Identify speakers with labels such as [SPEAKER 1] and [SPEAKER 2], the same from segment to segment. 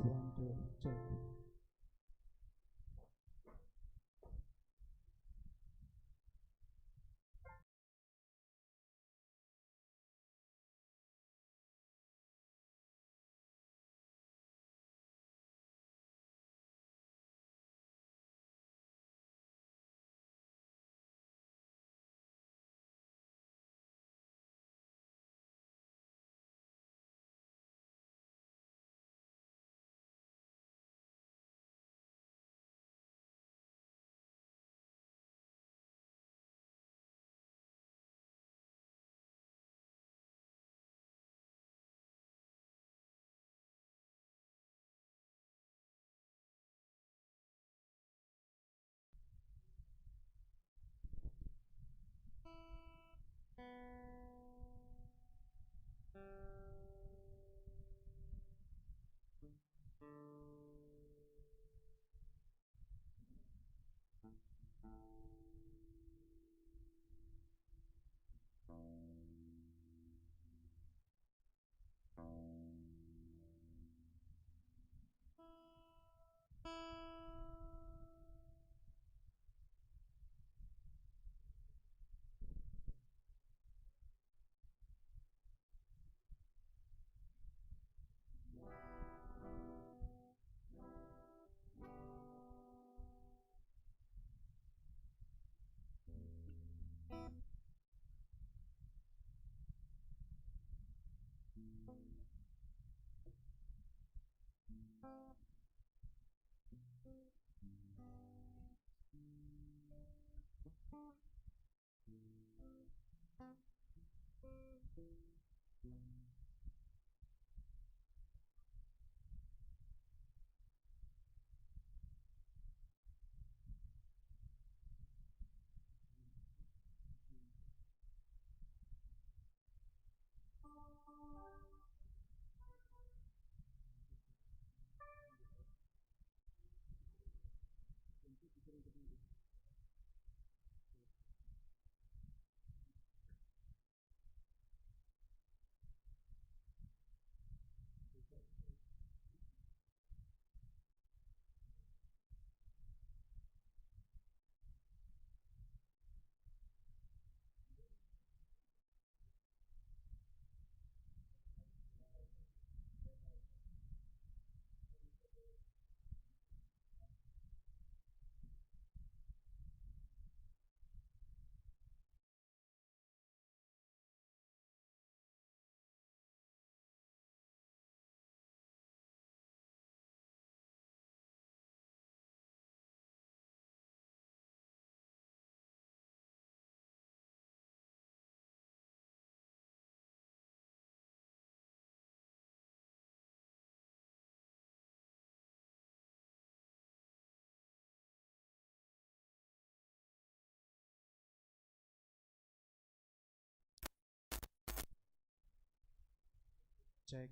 [SPEAKER 1] 1, 2, check. Check.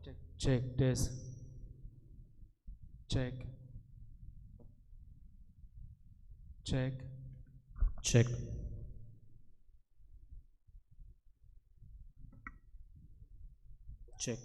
[SPEAKER 1] Check. Check test. Check. Check.
[SPEAKER 2] Check. Check.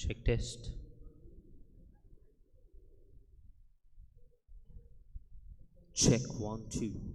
[SPEAKER 2] Check test. Check 1 2.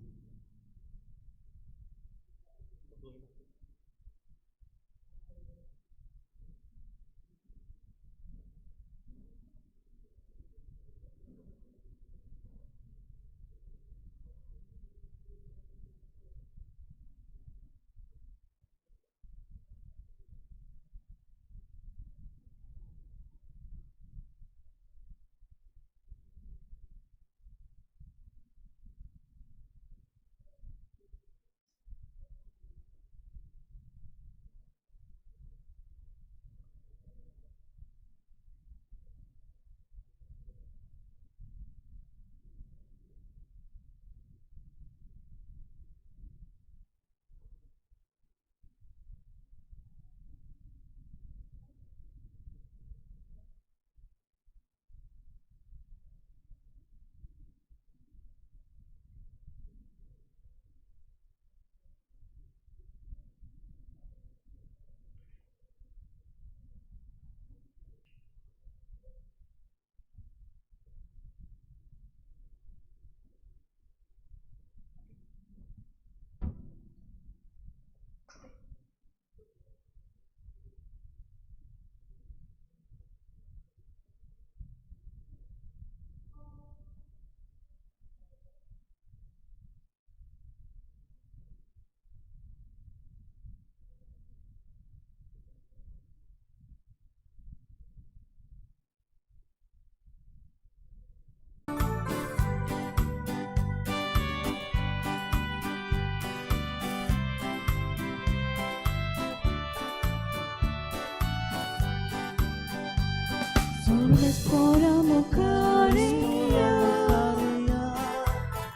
[SPEAKER 3] सर्वेस्पोरा मुखारिया,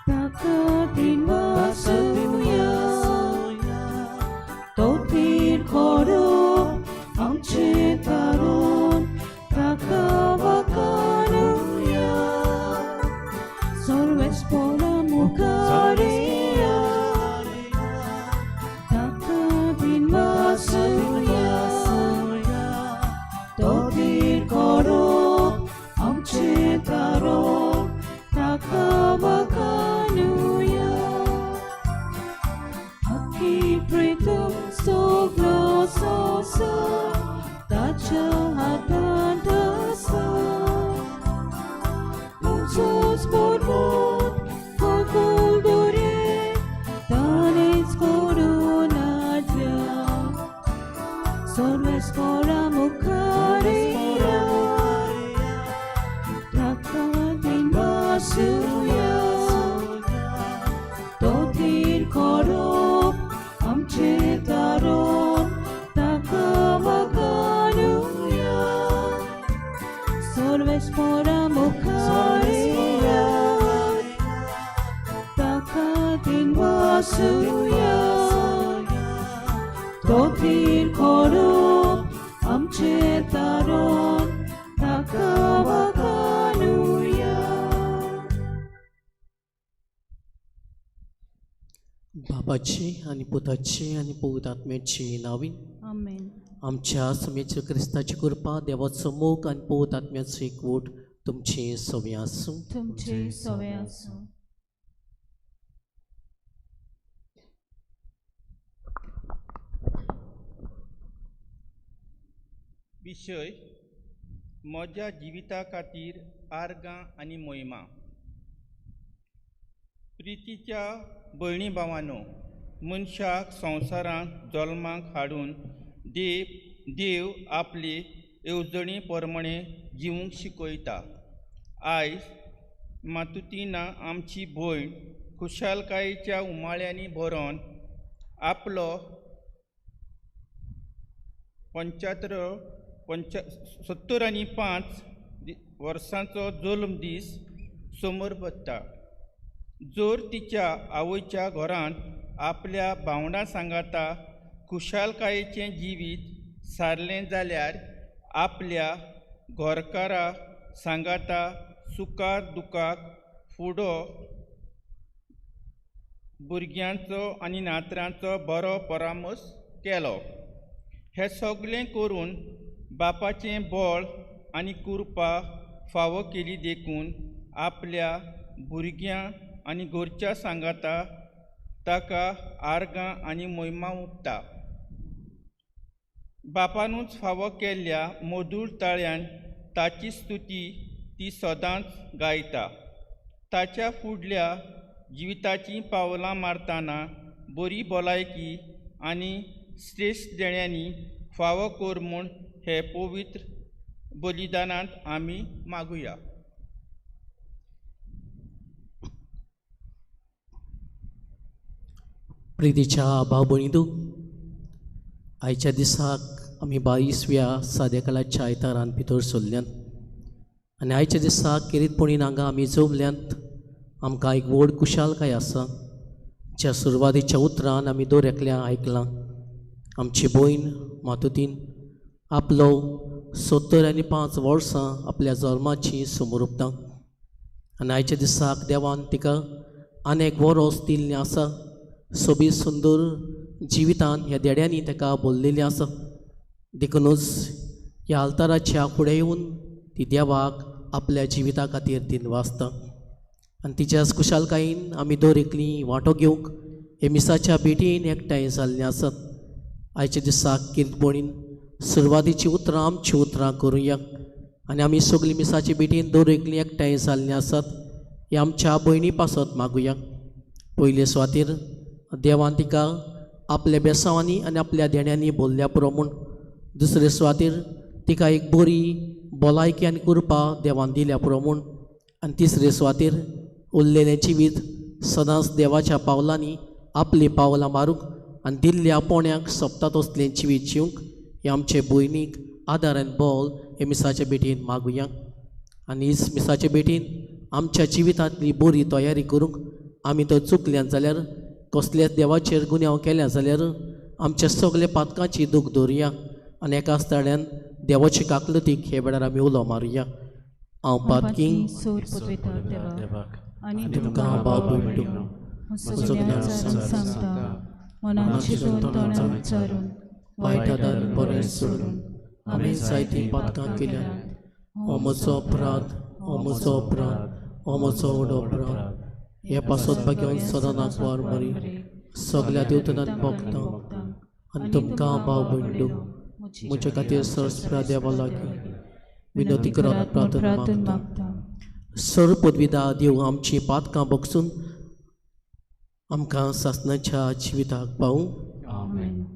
[SPEAKER 3] ताका दिनवासुया. तोतीर करो आमचे तारण, ताका वकानुया. सर्वेस्पोरा मुखारिया, ताका दिनवासुया. तोतीर करो आमचे तारण, ताका वकानुया. Aki pritum soglo sosa, ताच्या हातांत आसा. उंचोच पर्वत खोल दोरे, ताणेच करून हाडल्या. सर्वेस्पोरा मुखारिया, ताका दिनवासुया. तोतीर करप आमचे तारण, ताका वकानुया. सर्वेस्पोरा मुखारिया, ताका दिनवासुया. तोतीर करप आमचे तारण, ताका वकानुया.
[SPEAKER 2] बापाची आनी पुताची आनी पवित्र आत्म्याची नांवी.
[SPEAKER 3] आमेन.
[SPEAKER 2] आमच्या समेच्या क्रिस्ताची कृपा, देवाचो मोग आनी पवित्र आत्म्याचो एकवट तुमची सवी आसूं.
[SPEAKER 3] तुमचे सवे आसूं.
[SPEAKER 4] विशय, म्हज्या जिविता खातीर आर्गां आनी मोहिमा. प्रितीच्या भयणी भावांनो, मनशाक संवसारांत जल्माक हाडून देव आपले येवजणे प्रमाणे जिवूंक शिकयता. आयज मातुतीना आमची भयण खुशालकायेच्या उमाळ्यांनी भरोन आपलो पंच्यात्तर पंच 75 वर्सांचो जल्म दीस समोर बसता. जर तिच्या आवयच्या घरांत आपल्या भावंडां सांगाता खुशालकायेचें जिवीत सारलें जाल्यार आपल्या घरकारा सांगाता सुखार दुखाक फुडो भुरग्यांचो आनी नातरांचो बरो परामर्श केलो. हें सगळें करून बापाचें बळ आनी कृपा फावो केली देखून आपल्या भुरग्यां आनी घरच्या सांगाता ताका आर्गां आनी मोहिमा ओंपता. बापानूच फावो केल्ल्या मधूर ताळ्यान ताची स्तुती ती सदांच गायता. ताच्या फुडल्या जिविताचीं पावलां मारतना बरी भलायकी आनी श्रेश्ठ देण्यांनी फावो कर म्हूण हे पवित्र बलिदानांत आमी मागुया.
[SPEAKER 2] प्रितीच्या भाव भयणींनो, आयच्या दिसाक आमी 22व्या साद्या काळाच्या आयतारान भितर सरल्यात आनी आयच्या दिसाक किरीतपणीन हांगा आमी जमल्यांत. आमकां एक व्हड खुशालकाय आसा, ज्या सुरवातीच्या उतरान आमी दर एकल्यान आयकलां. आमची भयण मातुतीन आपलो 75 वर्सां आपल्या जल्माची समोर आनी आयच्या दिसाक देवान तिका अनेक वरोस दिल्लें आसा. सोबीत सुंदर जिवितान ह्या देड्यांनी ताका बोल्लेलें आसा. देखूनच ह्या आल्ताराच्या फुडें येवन ती देवाक आपल्या जिविता खातीर दिनवासता आनी तिच्या खुशालकायेन आमी दर एकली वांटो घेवंक हे मिसाच्या भेटीन एकठांय जाल्लें आसात. आयच्या दिसाक किर्तपणीन सुरवातीची उतरां आमची उतरां करुया आनी आमी सगळीं मिसाची भेटीन दर एकली एकठांय जाल्लीं आसात हे आमच्या भयणी पासत मागुया. पयले सुवातेर देवान तिका आपल्या बेसांवांनी आनी आपल्या देण्यांनी बोल्ल्या पुरो म्हूण, दुसरे सुवातेर तिका एक बरी भलायकी आनी कृपा देवान दिल्या पुरो म्हूण, आनी तिसरे सुवातेर उरलेलें जिवीत सदांच देवाच्या पावलांनी आपलीं पावलां मारूंक आनी दिल्ल्या पोण्याक सोंपता तसलें जिवीत जिवंक हे आमचे भयणीक आदार आनी बोल हे मिसाच्या भेटीन मागुया. आनी हीच मिसाच्या भेटीन आमच्या जिवितांतली बरी तयारी करूंक आमी तो चुकल्यान जाल्यार कसल्याच देवाचेर गुन्यांव केल्या जाल्यार आमच्या सगल्या पातकांची दूख दवरुया आनी एकाच ताळ्यान देवाची काकलतीक हे वेळार आमी उलो मारुया. हांव पातकी
[SPEAKER 3] सोर पुरयता देवा आनी
[SPEAKER 2] तुमकां भाव भयणींनो
[SPEAKER 3] सगळ्या सांगता मनान चिंतून तोंडान उच्चारून
[SPEAKER 2] वायट आदार बरें सोडून हांवें जायतीं पातकां केल्यात. हो म्हजो अपराध, हो म्हजो अपराध, हो म्हजो व्हडो अपराध. हे पासत भाग्यान सदां नाकवार मरी सगल्या देवतनान भोगता आनी तुमकां भाव भयणींनो म्हज्या खातीर सरस्प्रा देवा लागीं विनवती करात प्रार्थना मागता. सर पदवीदा देव आमची पातकां बगसून आमकां सासणाच्या जिविताक पावूं.
[SPEAKER 1] आमेन.
[SPEAKER 3] Amen.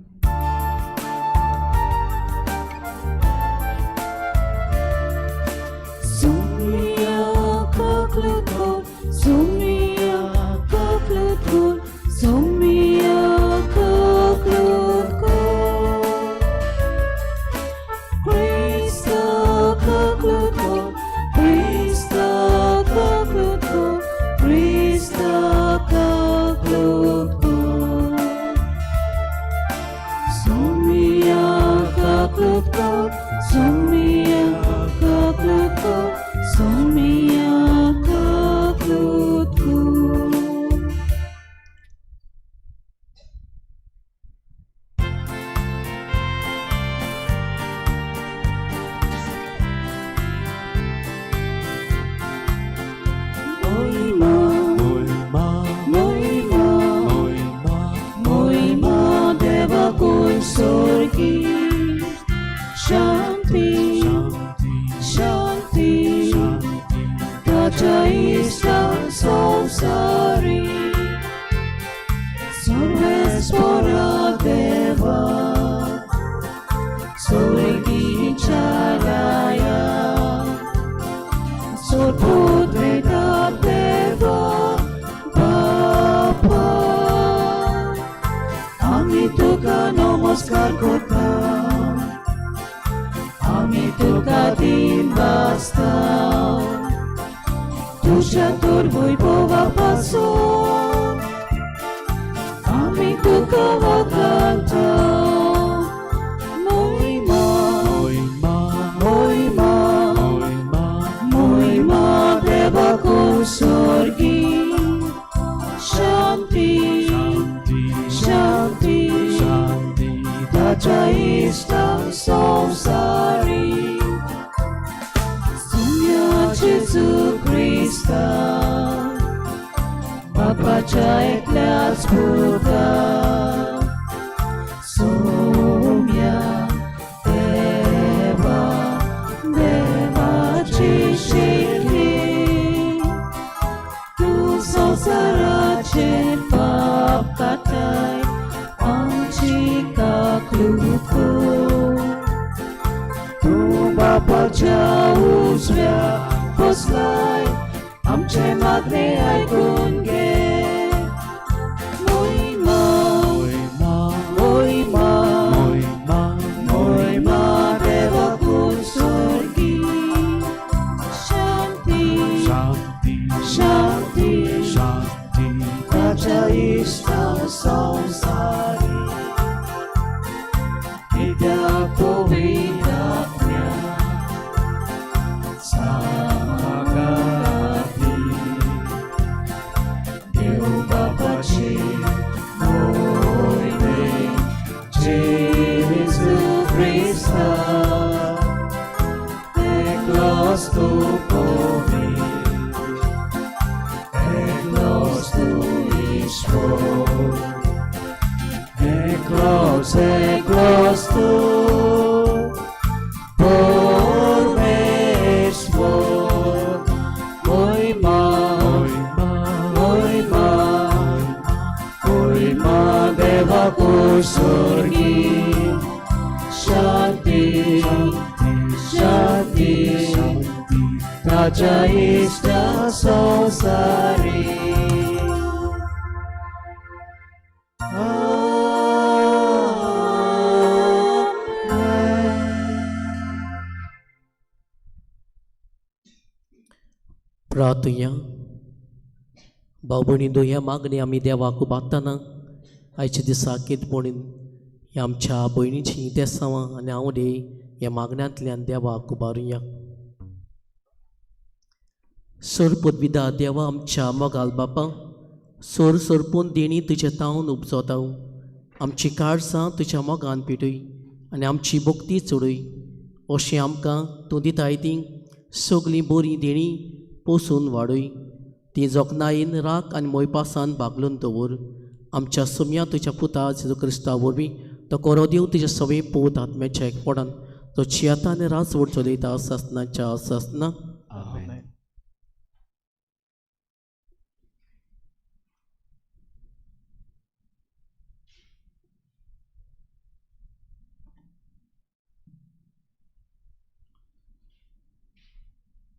[SPEAKER 2] प्रार्थुया. भाव भयणी ह्या मागणी आमी देवाक उबारतना आयच्या दिसा कितपणीन ह्या आमच्या भयणीची तेसांवां आनी आवडे ह्या मागण्यांतल्यान देवाक उबारुया. सोर पदविदा देवा आमच्या मोगाल बापा, सोर सोरपून देणी तुज्या तावन उपजोता. आमची काळसां तुज्या मोगान पेटय आनी आमची भक्ती चडय. अशें आमकां तूं दिताय ती सगळीं बरीं देणी पोसून वाडय. ती जखणायेन राख आनी मोयपासान बागलून दवर. आमच्या सुम्या तुज्या पुता जेजू क्रिस्ता वरवीं तो कोरो देव तुज्या सवे पोत आत्म्याच्या एकपणान तो चियाता आनी राजवट चलयता सासनाच्या सासना.
[SPEAKER 1] आमेन.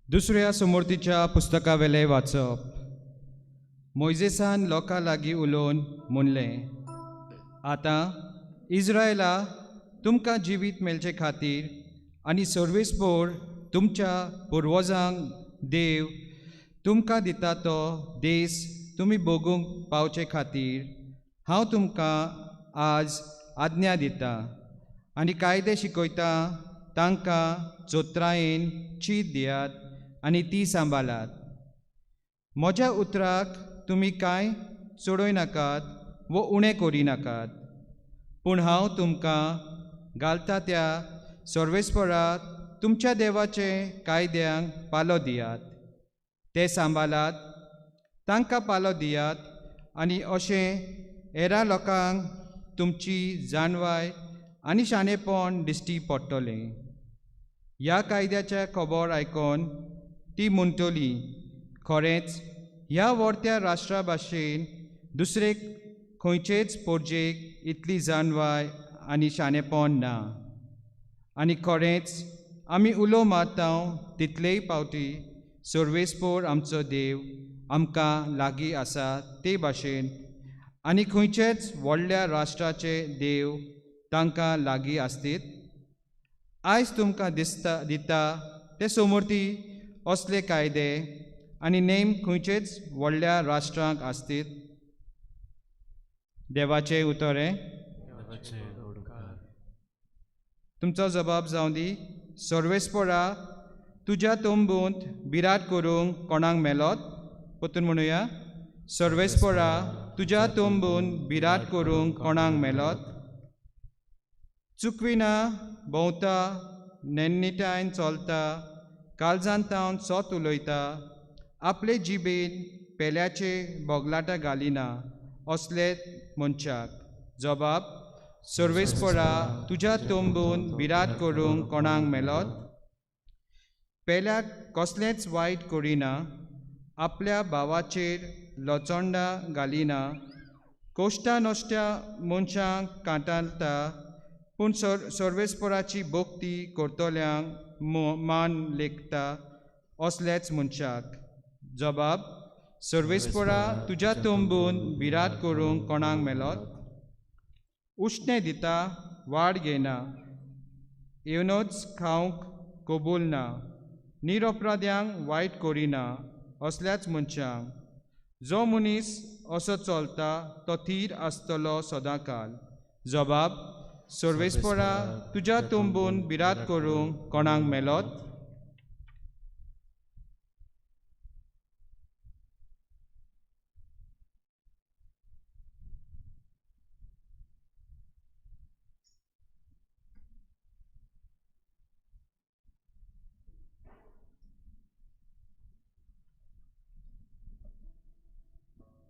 [SPEAKER 5] दुसऱ्या समोर्तीच्या पुस्तकावेलें वाचप. मोयजेसान लोकां लागीं उलोवन म्हणलें, आतां इज्रायला तुमकां जिवीत मेळचे खातीर आनी सर्वेस्पोर तुमच्या पुर्वजांक देव तुमकां दिता तो देस तुमी भोगूंक पावचे खातीर हांव तुमकां आज आज्ञा दितां आनी कायदे शिकयता. तांकां चोत्रायेन चीत दियात आनी ती सांबाळात. म्हज्या उतराक तुमी कांय चडय नाकात वो उणें करिनाकात, पूण हांव तुमकां घालता त्या सर्वेस्परात तुमच्या देवाचे कायद्यांक पालो दियात. ते सांबाळात, तांकां पालो दियात आनी अशें हेरां लोकांक तुमची जाणवाय आनी शाणेपण दिश्टी पडटलें. ह्या कायद्याच्या खबर आयकोन ती म्हणटली, खरेंच ह्या वर्त्या राष्ट्रा भाशेन दुसरे खंयचेच पोरजेक इतली जाणवाय आनी शाणेपण ना. आनी खरेंच आमी उलो मारता तितलेय पावटी सर्वेस्पोर आमचो देव आमकां लागीं आसा ते भाशेन आनी खंयचेच व्हडल्या राष्ट्राचे देव तांकां लागीं आसतीत. आयज तुमकां दिसता दिता ते समोर्ती असले कायदे आनी नेम खंयचेच व्हडल्या राष्ट्रांक आसतीत. देवाचें उतर हें. तुमचो जबाब जावं दी. सर्वेस्पोरा तुज्या तंबूंत बिराड करूंक कोणाक मेलोत? परतून म्हणुया, सर्वेस्पोरा तुज्या तंबूंत बिराड करूंक कोणाक मेलोत? चुकविना भोंवता, नेन्निटायन चलता, काळजान तावन सोत उलयता, आपले जिबेन पेल्याचे बोगलाटां घालिना असले मनशाक. जबाब, सर्वेस्पोरा तुज्या तंबून बिराड करूंक कोणाक मेलोत? पेल्याक कसलेंच वायट करिना, आपल्या भावाचेर लोचोंडा घालिना, कोश्टा नश्ट्या मनशांक कांटाळटा, पूण सर्वेस्पोराची भक्ती करतल्यांक मान लेखता असल्याच मनशाक. जबाब, सर्वेस्पोरा तुज्या तंबून बिराड करूंक कोणाक मेलोत? उश्णें दिता, वाड घेयना, येवनच खावंक कबूल ना, निरपराध्यांक वायट करिना असल्याच मनशांक. जो मनीस असो चलता तो थीर आसतलो सदांकाल. जबाब, सर्वेस्पोरा तुज्या तंबून बिराड करूंक कोणाक मेलोत?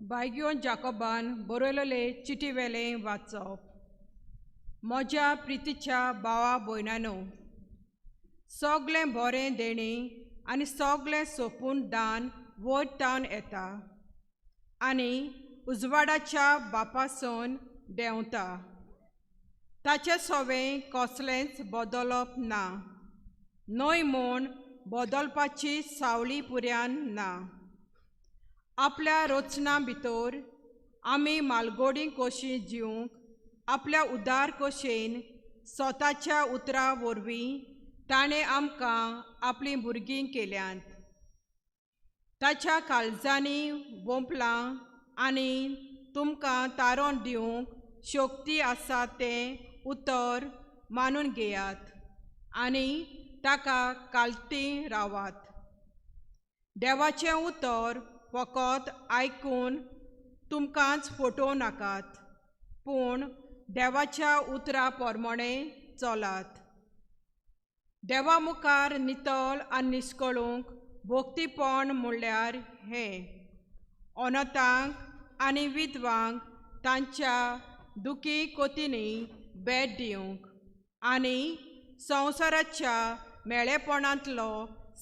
[SPEAKER 6] बायग्योन जाकोबान बरयलेले चिटी वेलें वाचप. म्हज्या प्रितीच्या भावा भयणानो, सगळें बरें देणें आनी सगळें सोंपून दान वयर तावन येता आनी उजवाडाच्या बापासून देंवता. ताचें सवें कसलेंच बदलप ना, न्हय म्हूण बदलपाची सावळी पुऱ्यान ना. आपल्या रचना भितर आमी मालगोडी कशी जिवंक आपल्या उदार कशेन स्वताच्या उतरां वरवीं ताणें आमकां आपलीं भुरगीं केल्यांत. ताच्या काळजांनी वोंपलां आनी तुमकां तारोन दिवंक शक्ती आसा तें उतर मानून घेयात आनी ताका कालती रावात. देवाचें उतर फकत आयकून तुमकांच फटोवं नाकात, पूण देवाच्या उतरा प्रमाणें चलात. देवा मुखार नितळ आनी निस्कळूंक भक्तीपण म्हणल्यार हें अनाथांक आनी विधवांक तांच्या दुखी कोतींनी भेट दिवंक आनी संवसाराच्या मेळेपणांतलो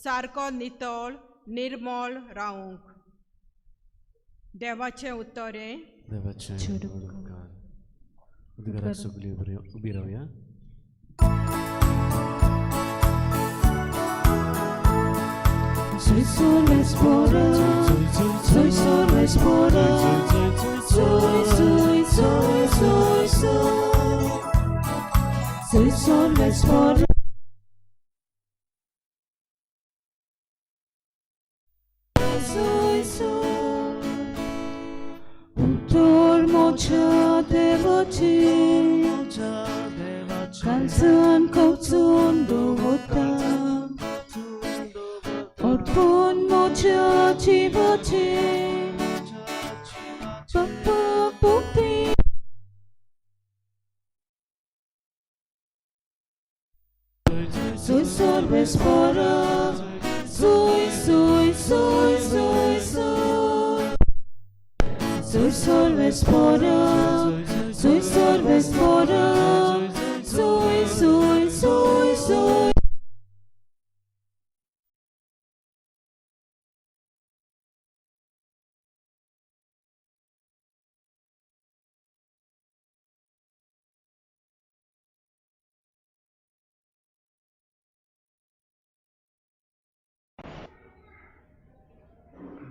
[SPEAKER 6] सारको नितळ निर्मळ रावंक. देवाचें उतर हें.
[SPEAKER 1] देवाचें उपकार. उदकाराक सगळीं उबी रावया.
[SPEAKER 3] Soy solo espora, soy solo espora, soy, soy, soy, soy, soy, soy solo espora. Soy, soy, uttor mocha devachi, kalsan koksun dovota. Orpon mocha chivachi, papa pukti. Soy solo espora, soy, soy, soy, soy, soy. Soy solo espora, soy solo espora, soy, soy, soy, soy.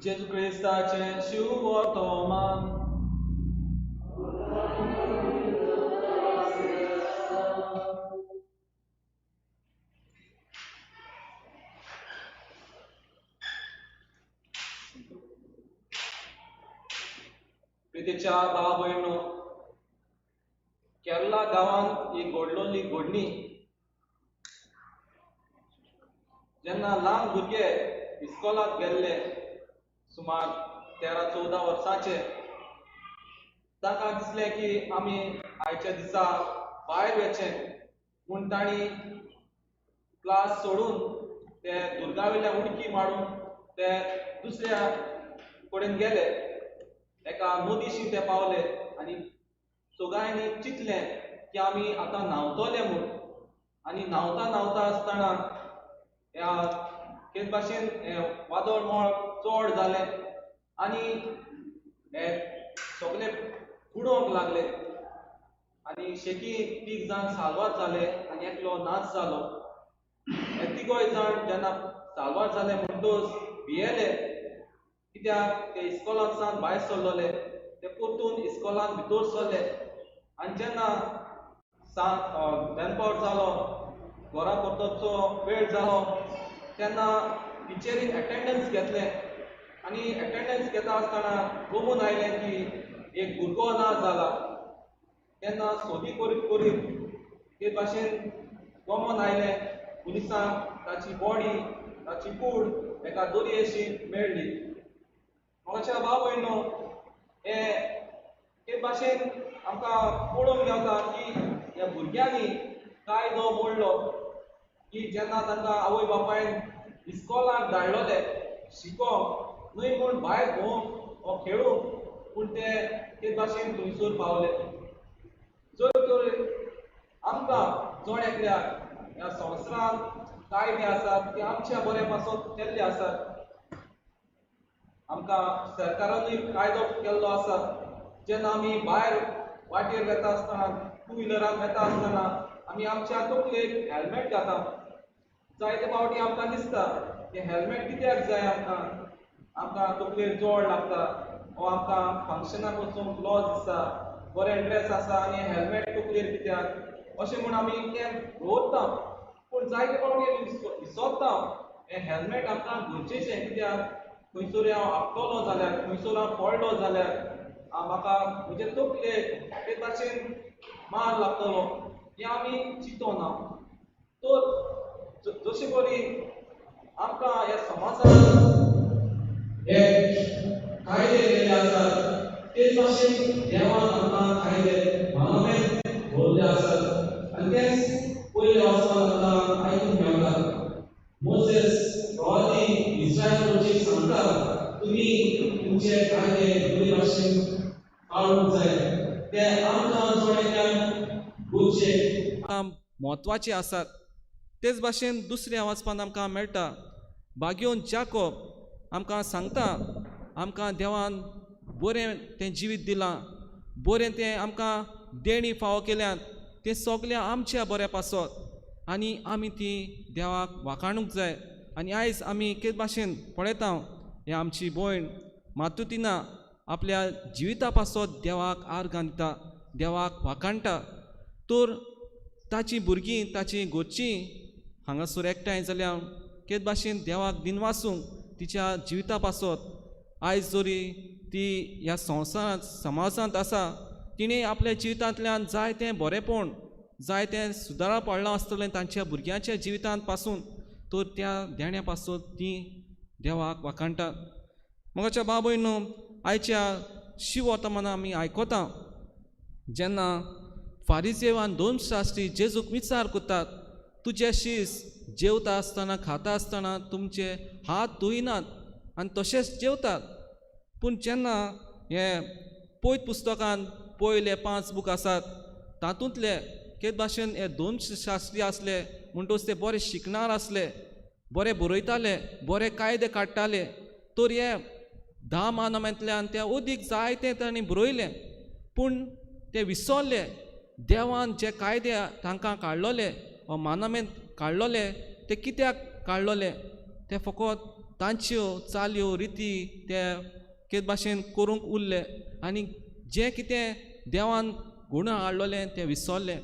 [SPEAKER 7] Gesù Cristace Shiuotoman. प्रितीच्या भाव भयणो, केरला गांवांत एक घडलोली घडणी. जेन्ना ल्हान भुरगे इस्कोलाक गेल्ले सुमार 13-14 वर्सांचे, तांकां दिसलें की आमी आयच्या दिसा भायर वचचें म्हूण तांणी क्लास सोडून ते दुर्गावयल्या उडकी मारून ते दुसऱ्या कडेन गेले. एका नदीशी ते पावले आनी सगळ्यांनी चिंतलें की आमी आतां न्हांवतले म्हूण. आनी न्हांवता न्हांवता आसतना ह्या तेच भाशेन वादळ मळ चड जालें आनी हे सगळे बुडोवंक लागले आनी शेकी 3 जाण साल्वार जाले आनी एकलो नाच जालो. हे तिगूय जाण जेन्ना साल्वार जाले म्हणटकच भियेले, कित्याक ते इस्कोलांत सावन भायर सरलेले. ते परतून इस्कोलांत भितर सरले आनी जेन्ना दनपार जालो, घरा परतचो वेळ जालो, तेन्ना टिचरीन एटेंडन्स घेतलें आनी एटेंडन्स घेता आसतना गोमून आयलें की एक भुरगो ना जाला. तेन्ना सोदी करीत करीत ते भाशेन गोमोन आयलें पुलिसांक ताची बॉडी, ताची कूड एका दोरयेशी मेळ्ळी. म्हाज्या भाव भयणो, हे ते भाशेन आमकां पळोवंक मेळटा की ह्या भुरग्यांनी कायदो मोडलो की जेन्ना तांकां आवय बापायन इस्कोलाक धाडलोले शिकोंक न्हय म्हूण भायर भोंवंक वा खेळूंक, पूण ते ते भाशेन थंयसर पावले. जर तर आमकां जण एकल्याक ह्या संवसारांत कायदे आसात ते आमच्या बरे पासत केल्ले आसात. आमकां सरकारानूय कायदो केल्लो आसा. जेन्ना आमी भायर वाटेर वेता आसतना, टू व्हिलरान वेता आसतना आमी आमच्या तकलेक हेल्मेट घाता. जायते फावटी आमकां दिसता की हेल्मेट कित्याक जाय आमकां, आमकां तकलेर जोड लागता वो आमकां फंक्शनाक वचूंक लॉज दिसता, बरें ड्रेस आसा आनी हेल्मेट तकलेर कित्याक अशें म्हूण आमी तें दवरता. पूण जायते फावटी आमी विसरता हें हेल्मेट आमकां गरजेचें, कित्याक खंयसर हांव आपटलो जाल्यार, खंयसर हांव पडलो जाल्यार म्हाका म्हजे तकलेक ते भाशेन मार लागतलो हें आमी चिंतोना. तर जशे बरी आमकां ह्या समाजान हे कायदे केल्ले आसात तेच भाशेन देवान आमकां कायदे मानवेन दवरले आसात. आनी तेच पयले वाचपाक आमकां आयकूंक मेळटा. मोजेस प्रवादी इस्रायल लोकांक सांगता, तुमी तुमचे कायदे बरे भाशेन पाळूंक जाय, ते आमकां जोडल्यान गरजे म्हत्वाचे आसात. तेच भाशेन दुसऱ्या वाचपान आमकां मेळटा भाग्योन जाकोब आमकां सांगता, आमकां देवान बरें तें जिवीत दिलां, बरें तें आमकां देणी फावो केल्यात, तें सगळें आमच्या बऱ्या पासत आनी आमी ती देवाक वाखाणूंक जाय. आनी आयज आमी कितें भाशेन पळयता हे आमची भयण मातुतिना आपल्या जिविता पासत देवाक आर्गां दिता, देवाक वाखाणटा. तर ताची भुरगीं ताची घरचीं हांगासर एकठांय जाल्यार कितें भाशेन देवाक दिनवासूंक तिच्या जिविता पासत. आयज जरी ती ह्या संवसारांत समाजांत आसा, तिणें आपल्या जिवितांतल्यान जायतें बरेंपण जायतें सुदारा पडलां आसतलें तांच्या भुरग्यांच्या जिवितांत पासून, तर त्या देण्या पासून ती देवाक वाखाणटात. मोगाच्या बाबय न्हू, आयच्या शिव वर्तमानां आमी आयकता जेन्ना फारिजेव आनी धर्मशास्त्री जेजूक विचार करतात, तुजे शीस जेवता आसतना खाता आसतना तुमचे हात धुयनात आनी तशेंच जेवतात. पूण जेन्ना हे पयत पुस्तकान पयले 5 बूक आसात तातूंतले कितें भाशेन हे धर्मशास्त्री आसले म्हणटकच ते बरे शिकणार आसले, बरे बरयताले, बरे कायदे काडटाले. तर हे 10 मानवांतल्यान ते अदीक जायते तांणी बरयलें, पूण ते विसरले देवान जे कायदे तांकां काडलोले वा मानमेंत काडलोले ते कित्याक काडलोले, ते फकत तांच्यो चाल्यो रिती ते कितें भाशेन करूंक उरले आनी जें कितें देवान गुण हाडलोलें तें विसरले.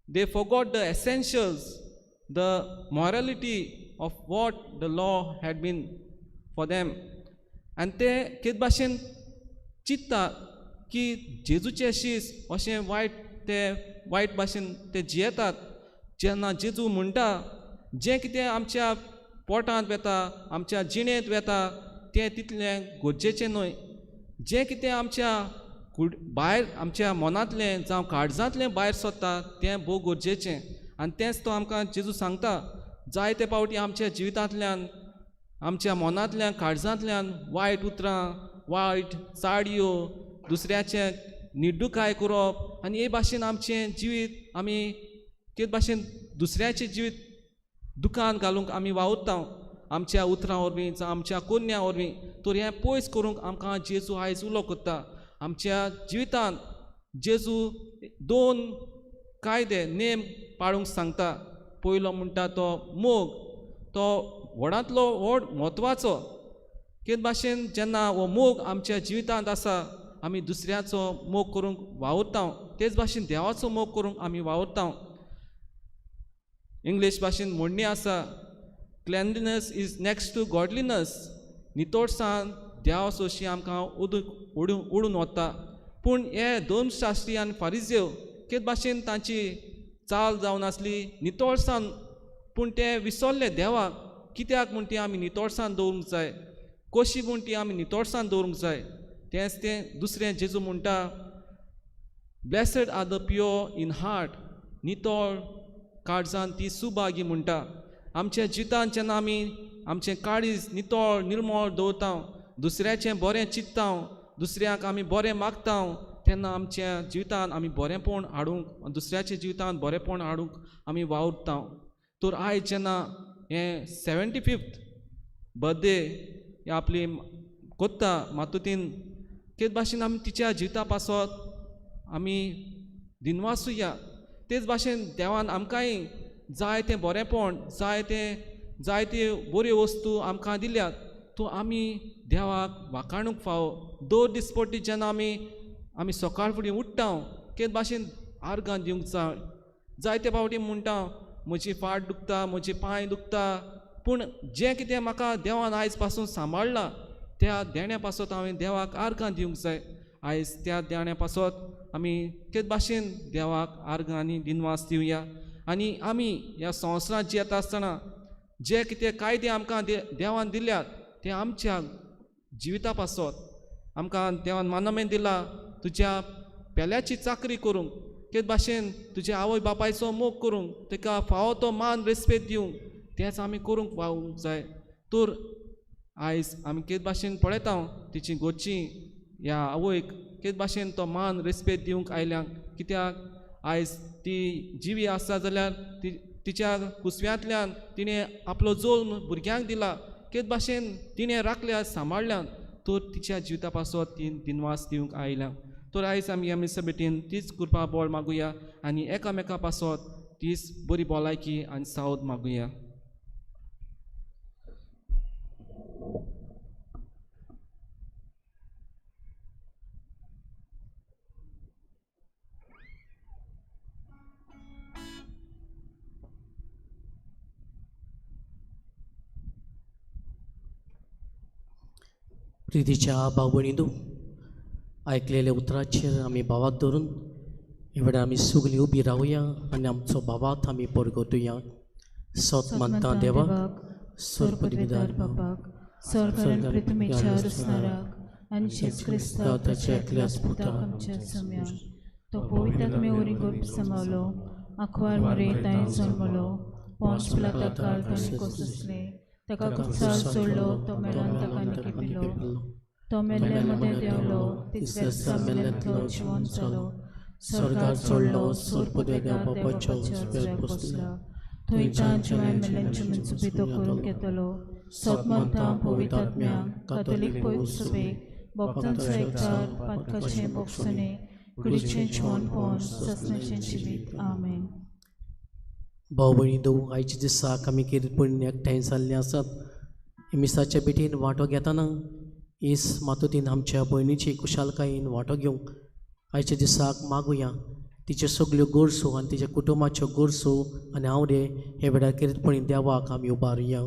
[SPEAKER 7] They forgot the essentials, the morality of what the law had been for them. आनी ते कितें भाशेन चिंत्ता की जेजूचे शीस अशें वायट ते वायट भाशेन ते जियेतात. जेन्ना जेजू म्हणटा जें कितें आमच्या पोटांत वेता, आमच्या जिणेंत वेता तें तितलें गरजेचें न्हय, जें कितें आमच्या भायर आमच्या मनांतलें जावं काळजांतलें भायर सरता तें भोव गरजेचें. आनी तेंच तो आमकां जेजू सांगता. जायते फावटी आमच्या जिवितांतल्यान आमच्या मनांतल्यान काळजांतल्यान वायट उतरां, वायट चाडयो, दुसऱ्याचें निर्दुकाय करप आनी हे भाशेन आमचें जिवीत आमी कितें भाशेन दुसऱ्याचें जिवीत दुकान घालूंक आमी वावुरता आमच्या उतरां वरवीं जावं आमच्या कोन्या वरवीं. तर हें पयस करूंक आमकां जेजू आयज उलो करता. आमच्या जिवितांत जेजू 2 कायदे नेम पाळूंक सांगता. पयलो म्हणटा तो मोग, तो व्हडांतलो व्हड म्हत्वाचो. कितें भाशेन जेन्ना हो मोग आमच्या जिवितांत आसा आमी दुसऱ्याचो मोग करूंक वावुरता, तेच भाशेन देवाचो मोग करूंक आमी वावुरता. इंग्लीश भाशेन म्हणणी आसा, cleanliness is next to godliness. नितळसाण देवा सोशी आमकां उडून वता. पूण हे धर्मशास्त्री आनी फारिजेव कितें भाशेन तांची चाल जावन आसली नितळसाण, पूण ते विसरले देवाक. कित्याक म्हूण ती आमी नितळसाण दवरूंक जाय, कशी म्हूण ती आमी नितळसाण दवरूंक जाय. तेंच तें दुसरें जेजू म्हणटा, blessed are the pure in heart. नितळ काळजान ती सुभागी म्हणटा. आमच्या जिवितांत जेन्ना आमी आमचें काळीज नितळ निर्मळ दवरता, दुसऱ्याचें बरें चिंतता, दुसऱ्याक आमी बरें मागता, तेन्ना आमच्या जिवितांत आमी बरेंपण हाडूंक, दुसऱ्याच्या जिवितांत बरेंपण हाडूंक आमी वावुरता. तर आयज जेन्ना हें 75th birthday आपली कोत्ता मातुतीन, तेच भाशेन आमी तिच्या जिविता पासत आमी दिनवासुया. तेच भाशेन देवान आमकांय जाय तें बरेंपण, जाय त्यो बऱ्यो वस्तू आमकां दिल्यात, त्यो आमी देवाक वाखाणूंक फावो. दर दिसपट्टी जेन्ना आमी सकाळ फुडें उठ्ठा तेच भाशेन आर्गां दिवंक जाय. जायते फावटी म्हणटा म्हजी फाट दुखता, म्हजे पांय दुखता, पूण जें कितें म्हाका देवान आयज पासून सांबाळ्ळां त्या देण्या पासत हांवें देवाक आर्गां दिवंक जाय. आयज त्या देण्या पासत आमी तेच भाशेन देवाक आर्गां आनी दिनवास दिवया. आनी आमी ह्या संवसारांत जियेता आसतना जे कितें कायदे आमकां देवान दिल्यात ते आमच्या जिविता पासत आमकां देवान मानमेन दिला तुज्या पेल्याची चाकरी करूंक, तेच भाशेन तुज्या आवय बापायचो मोग करूंक, ताका फावो तो मान रेस्पेद दिवंक, तेंच आमी करूंक पावूंक जाय. तर आयज आमी कितें भाशेन पळयता तिची घरची ह्या आवयक कितें भाशेन तो मान रेस्पेद दिवंक आयल्या, कित्याक आयज ती जिवी आसा जाल्यार ती तिच्या कुसव्यांतल्यान तिणें आपलो जल्म भुरग्यांक दिला, कितें भाशेन तिणें राखल्या सांबाळ्ळ्यान, तर तिच्या जिविता पासत ती दिनवास दिवंक आयल्या. तर आयज आमी ह्या मिसा भेटीन तीच कृपा बळ मागुया आनी एकामेका पासत तीच बरी भलायकी आनी सावध मागुया.
[SPEAKER 2] प्रितीच्या भाव भयणींनो, आयकलेल्या उतराचेर आमी भावात धरून हे वेळार आमी सगळीं उबी रावया आनी आमचो भावात आमी परगटुया. सोत मानता देवाक, स्वर्गपदवीदार
[SPEAKER 3] बापाक, स्वर्गान पृथ्वीच्या रुसणाराक आनी जेजू क्रिस्ताक ताच्या एकल्याच पुताक आमच्या सम्याक, तो पवित्र आत्म्या वरी समावलो, आंकवार मरे तांय जल्मलो, पोंच पिलाता काल ताणें कोससले, ताका कुसार सोडलो, तो मेलान ताका निकिपिलो, तो मेल्ल्या मदें देंवलो, तिसऱ्या दिसा मेल्ल्यांतलो जिवन जालो, स्वर्गार चडलो, स्वर्गपदव्या बापाच्या उजव्याक बसला, थंयच्यान जिवाय मेल्ल्यांचे मनसुबी तो करूंक येतलो. सत मानता पवित्र आत्म्याक, कातोलीक पवित्र सभेक, भक्तांचो एकचार, पातकाचें भोगसणें, कुडीचें जिवनपण, ससनाचें जिवीत. आमेन.
[SPEAKER 2] भाव भयणींनो, आयच्या दिसाक आमी कितें एकठांय जाल्ले आसात. मिसाच्या भेटीन वांटो घेतना येस मातोतीन आमच्या भयणीची खुशालकायेन वांटो घेवंक आयच्या दिसाक मागुया. तिच्यो सगल्यो गरजो आनी तिच्या कुटुंबाच्यो गरजो आनी आवडे हे वेळार कितेंपणी देवाक आमी उबारुया.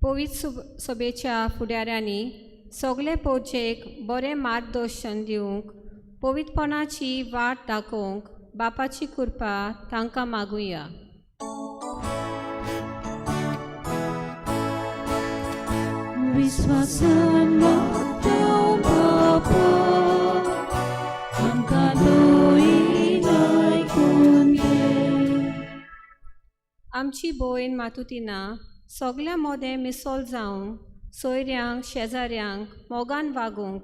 [SPEAKER 8] पवित्र सभेच्या फुडाऱ्यांनी सगळे पोवचेक बरें मार्गदर्शन दिवंक, पवित्रपणाची वाट दाखोवंक बापाची कृपा तांकां मागुया.
[SPEAKER 3] विश्वासान मागता बापा, आमकां दोयी आयकून घे.
[SPEAKER 8] आमची भयण मातुतिना सगळ्या मोदें मिसोल जावंक, सोयऱ्यांक शेजाऱ्यांक मोगान वागूंक,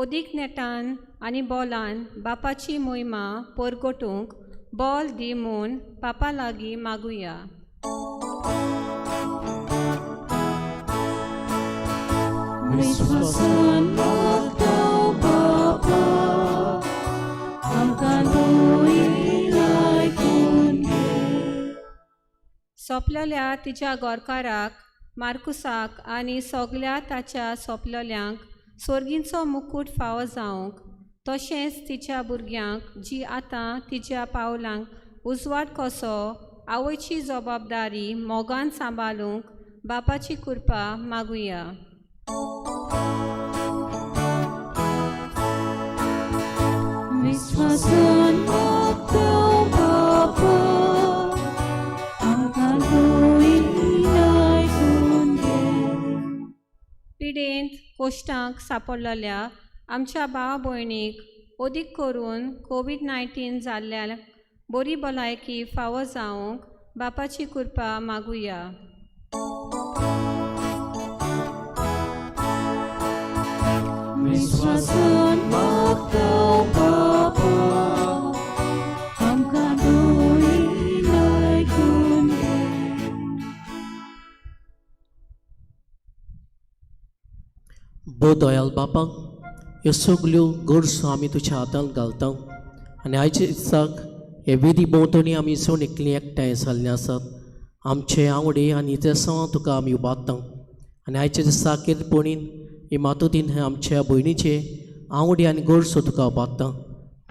[SPEAKER 8] अदीक नेटान आनी बोलान बापाची मोहिमा परगटूंक बोल दी म्हूण पापा लागीं मागुया.
[SPEAKER 3] विश्वासान मागता बापा, आमकां दोयी आयकून घे.
[SPEAKER 8] सोंपलेल्या तिच्या गोरकाराक मार्कुसाक आनी सगल्या ताच्या सोंपलेल्यांक सोर्गींचो मुकूट फावो जावंक, तशेंच तिच्या भुरग्यांक जी आतां तिच्या पावलांक उजवाड कसो आवयची जबाबदारी मोगान सांबाळूंक बापाची कृपा मागुया.
[SPEAKER 3] विश्वासान मागता बापा, आमकां दोयी आयकून घे.
[SPEAKER 8] पिडेंत कोश्टांक सापडलेल्या आमच्या भाव भयणीक अदीक करून कोवीड-19 जाल्ल्या बरी भलायकी फावो जावंक बापाची कृपा मागुया.
[SPEAKER 3] विश्वासान मागता बापा, आमकां दोयी आयकून घे.
[SPEAKER 2] भोव दयाल बापा, ह्यो सगल्यो गरजो आमी तुज्या हातांत घालता आनी आयच्या दिसाक हे विधी भोंवतणी आमी जण एकलीं एकठांय जाल्लीं आसात. आमचे आवडे आनी तेसांव तुका आमी उबारता आनी आयच्या दिसाक किरपणीन ही मातुतीन हे आमच्या भयणीचे आवडी आनी गोडसो तुका बागता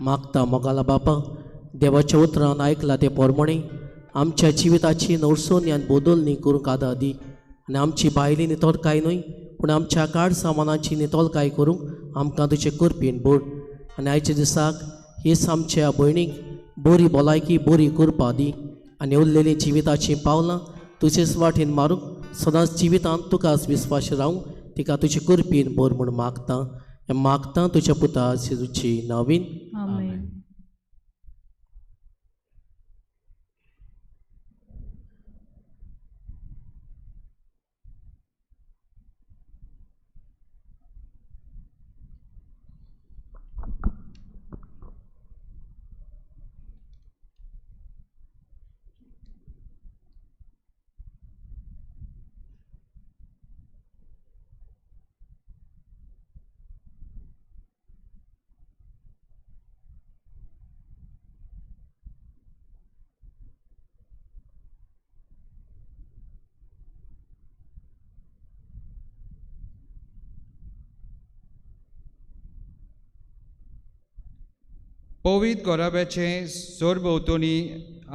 [SPEAKER 2] मागता. मोगाला बापा, देवाच्या उतरान आयकला ते पोरमणे आमच्या जिविताची नवसोनी आनी बदलणी करूंक आदार दी आनी आमची बायली नितळकाय न्हय पूण आमच्या काड सामानाची नितळकाय करूंक आमकां तुजे करपीन बोड. आनी आयच्या दिसाक हीच आमच्या भयणीक बरी भलायकी बरी करपा दी आनी उरलेलीं जिविताचीं पावलां तुजेच वाटेन मारूंक सदांच जिवितांत तुकाच विस्वास रावंक तिका तुजे करपीन बोर म्हूण मागता. हें मागता तुज्या पुता जेजूची नवीन.
[SPEAKER 3] आमेन.
[SPEAKER 5] पवित गोराब्याचें सरभोंवतणी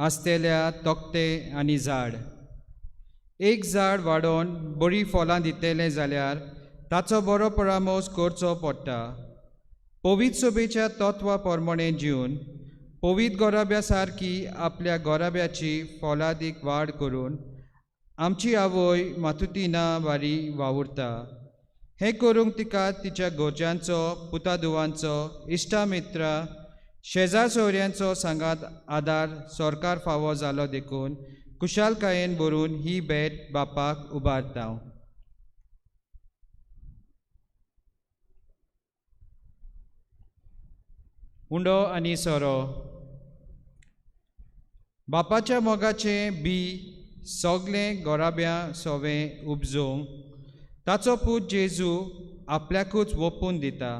[SPEAKER 5] आसतल्या तकटे आनी झाड. एक झाड वाडोवन बरीं फळां दितलें जाल्यार ताचो बरो परामर्श करचो पडटा. पवित सभेच्या तत्वा प्रमाणें जिवन पवित गोराब्या सारकी आपल्या गोराब्याची फळादीक वाड करून आमची आवय मातुतिना वारी वावुरता. हें करूंक तिका तिच्या गरजांचो, पुता-धुवांचो, इश्टा मित्रा, शेजार सोयऱ्यांचो सांगात आदार सरकार फावो जालो देखून खुशालकायेन भरून ही भेट बापाक उबारता. उंडो आनी सोरो. बापाच्या मोगाचें बी सगळें गोराब्या सोवें उपजोवंक ताचो पूत जेजू आपल्याकूच वोपून दिता.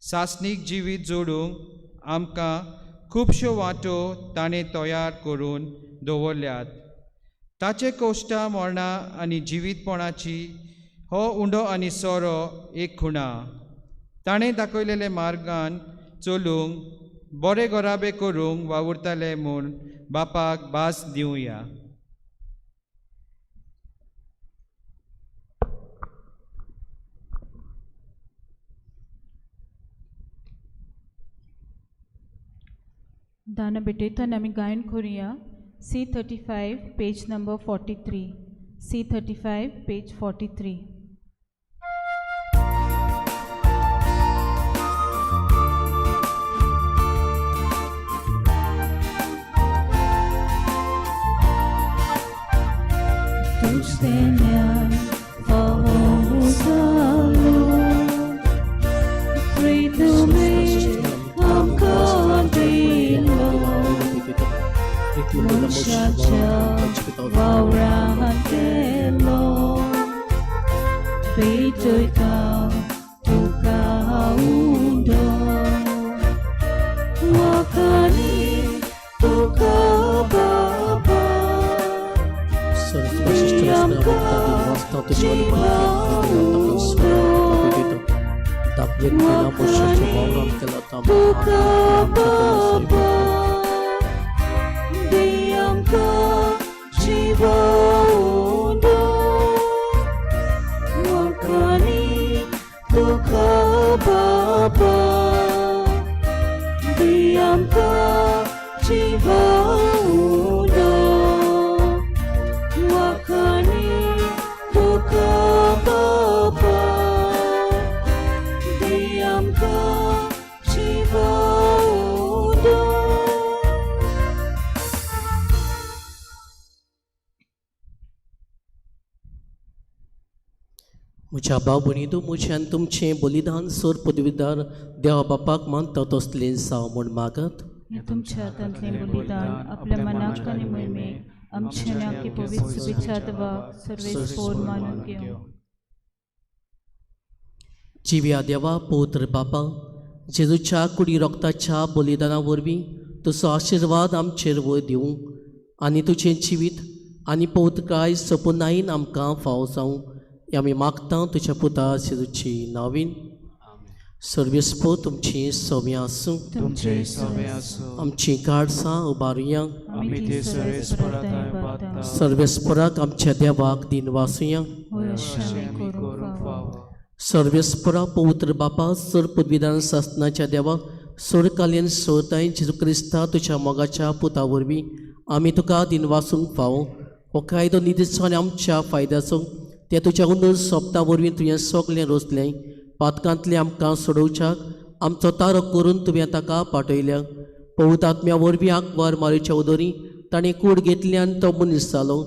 [SPEAKER 5] सासणीक जिवीत जोडूंक आमकां खुबश्यो वाटो ताणें तयार करून दवरल्यात. ताचे कोश्टां मरणां आनी जिवीतपणाची हो उंडो आनी सोरो एक खुणा. ताणें दाखयलेले मार्गान चलूंक बरे गोराबे करूंक वावुरताले म्हूण बापाक भास दिवया.
[SPEAKER 3] दान भेटयतना आमी गायन करुया. C35 page number 43. C35 page 43. तुझतेन्यान फावो जालो प्रीतमे आमकां दिलो मनशाच्या वावरान केलो पेटयता तुका उंडो वाखाणी तुका बाबा. तुका बाबा दी आमकां जिवा उंडो वाखाणी तुका बाबा दी आमकां जिवा उंडो वाखाणी तुका बाबा दी आमकां जिवा उंडो.
[SPEAKER 2] म्हज्या भाव भयणींनो, म्हजें आनी तुमचें बलिदान सोर पदवीदार देवा बापाक मानता तसलें जावं म्हूण मागत.
[SPEAKER 3] हें तुमच्या हातांतलें बलिदान आपल्या मनाक आनी मोहिमेक आमच्या आनी आमच्या पवित्र सभेच्या देवाक सर्वेस्पोर मानून घेवं.
[SPEAKER 2] जिव्या देवा पवित्र बापा, जेजूच्या कुडी रोगताच्या बलिदाना वरवीं तुजो आशिर्वाद आमचेर वयर दिवं आनी तुजें जिवीत आनी पवित्रकाय सपुनायन आमकां फावो जावं. आमी मागता तुज्या पुता जेजूची नावीन. सर्वेस्पो तुमची सव्या आसूं.
[SPEAKER 1] तुमचे सवे आसूं.
[SPEAKER 2] आमची काळसां उबारुया.
[SPEAKER 1] आमी ते सर्वेस्पराक
[SPEAKER 2] सर्वेस्पराक आमच्या देवाक दिनवासुया.
[SPEAKER 3] अशें आमी करूंक फावो.
[SPEAKER 2] सर्वेस्परा पवित्र बापा सर पदवीदान सासनाच्या देवा सोरकालीन सोताय जेजू क्रिस्ता तुज्या मोगाच्या पुता वरवीं आमी तुका दिनवासूंक फावो. हो कायदो निधीचो आनी आमच्या फायद्याचो ते तुज्या उंदर सोपता वरवीं तुवें सगळें रोसलें. पातकांतलें आमकां सोडोवच्याक आमचो तारक करून तुवें ताका पाठयल्या. पवित्र आत्म्या वरवीं आंकवार मारीच्या उदरी ताणें कूड घेतली आनी तो मनीस जालो.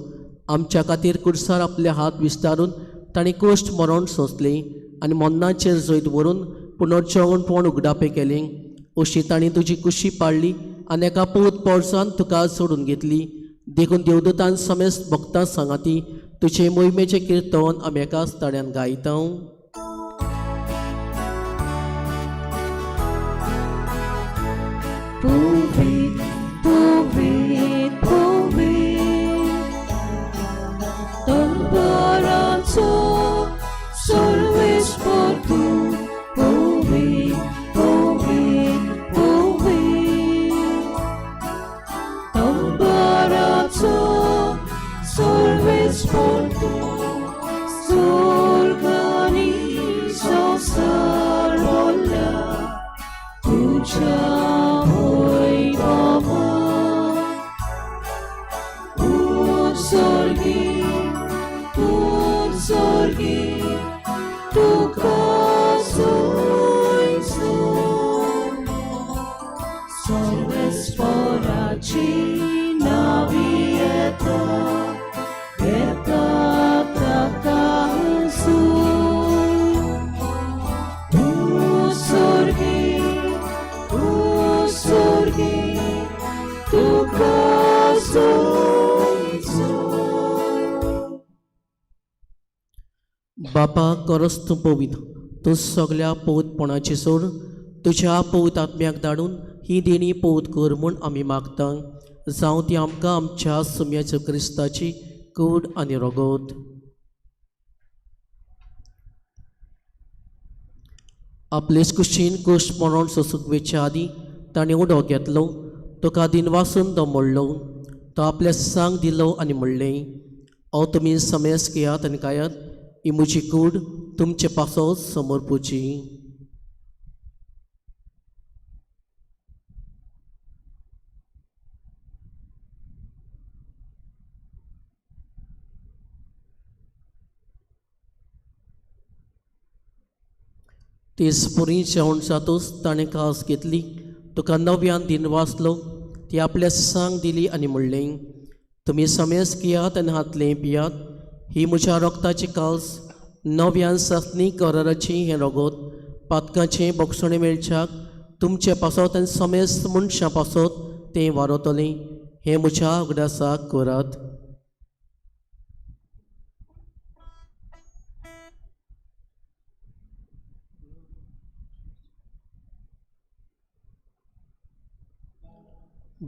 [SPEAKER 2] आमच्या खातीर कुडसार आपले हात विस्तारून ताणें कोश्ट मरण सोंसलें आनी मरणाचेर जैत व्हरून पुनर्जेवणपण उगडापें केलें. अशी ताणें तुजी कुशी पाडली आनी एका पवित्र पोरसान तुका सोडून घेतली. देखून देवदूतान समेस्त भक्तां सांगाती तुजे मोहिमेचें किर्तन आमी एकाच ताळ्यान गायता.
[SPEAKER 3] Puvit, puvit, puvit, Temperanzo, solves por tu. Puvit, puvit, puvit, Temperanzo, solves por tu. Sorganizo sarvola, तुझ्या
[SPEAKER 2] बापा करस तूं पवित्र, तूं सगल्या पवित्रपणाची सोड तुज्या पवित्र आत्म्याक धाडून ही देणी पवित्र कर म्हूण आमी मागता. जावं ती आमकां आमच्या सुम्याच्या क्रिस्ताची कूड आनी रगत. आपलेच कुशीन कुश मरण सोसूंक वेच्या आदीं ताणें उडो घेतलो, तुका दिनवासून तो मोडलो, तो आपल्या सांग दिलो आनी म्हणलें, अहो तुमी समेस घेयात आनी खायात, ही म्हजी कूड तुमचे पासो समर्पुची. तेच पुरी जेवण जातूच ताणें कास घेतली, तुका नव्यान दिनवासलो, ती आपल्या सांग दिली आनी म्हणलें, तुमी समेस घेयात आनी हातलें पियात, ही म्हज्या रक्ताची कास नव्यान सासणी कराराची हें रगत पातकाचें बोगसणें मेळच्याक तुमचे पासत आनी समेस्त मनशां पासत तें वारतलें. हें म्हज्या उगडासाक करात.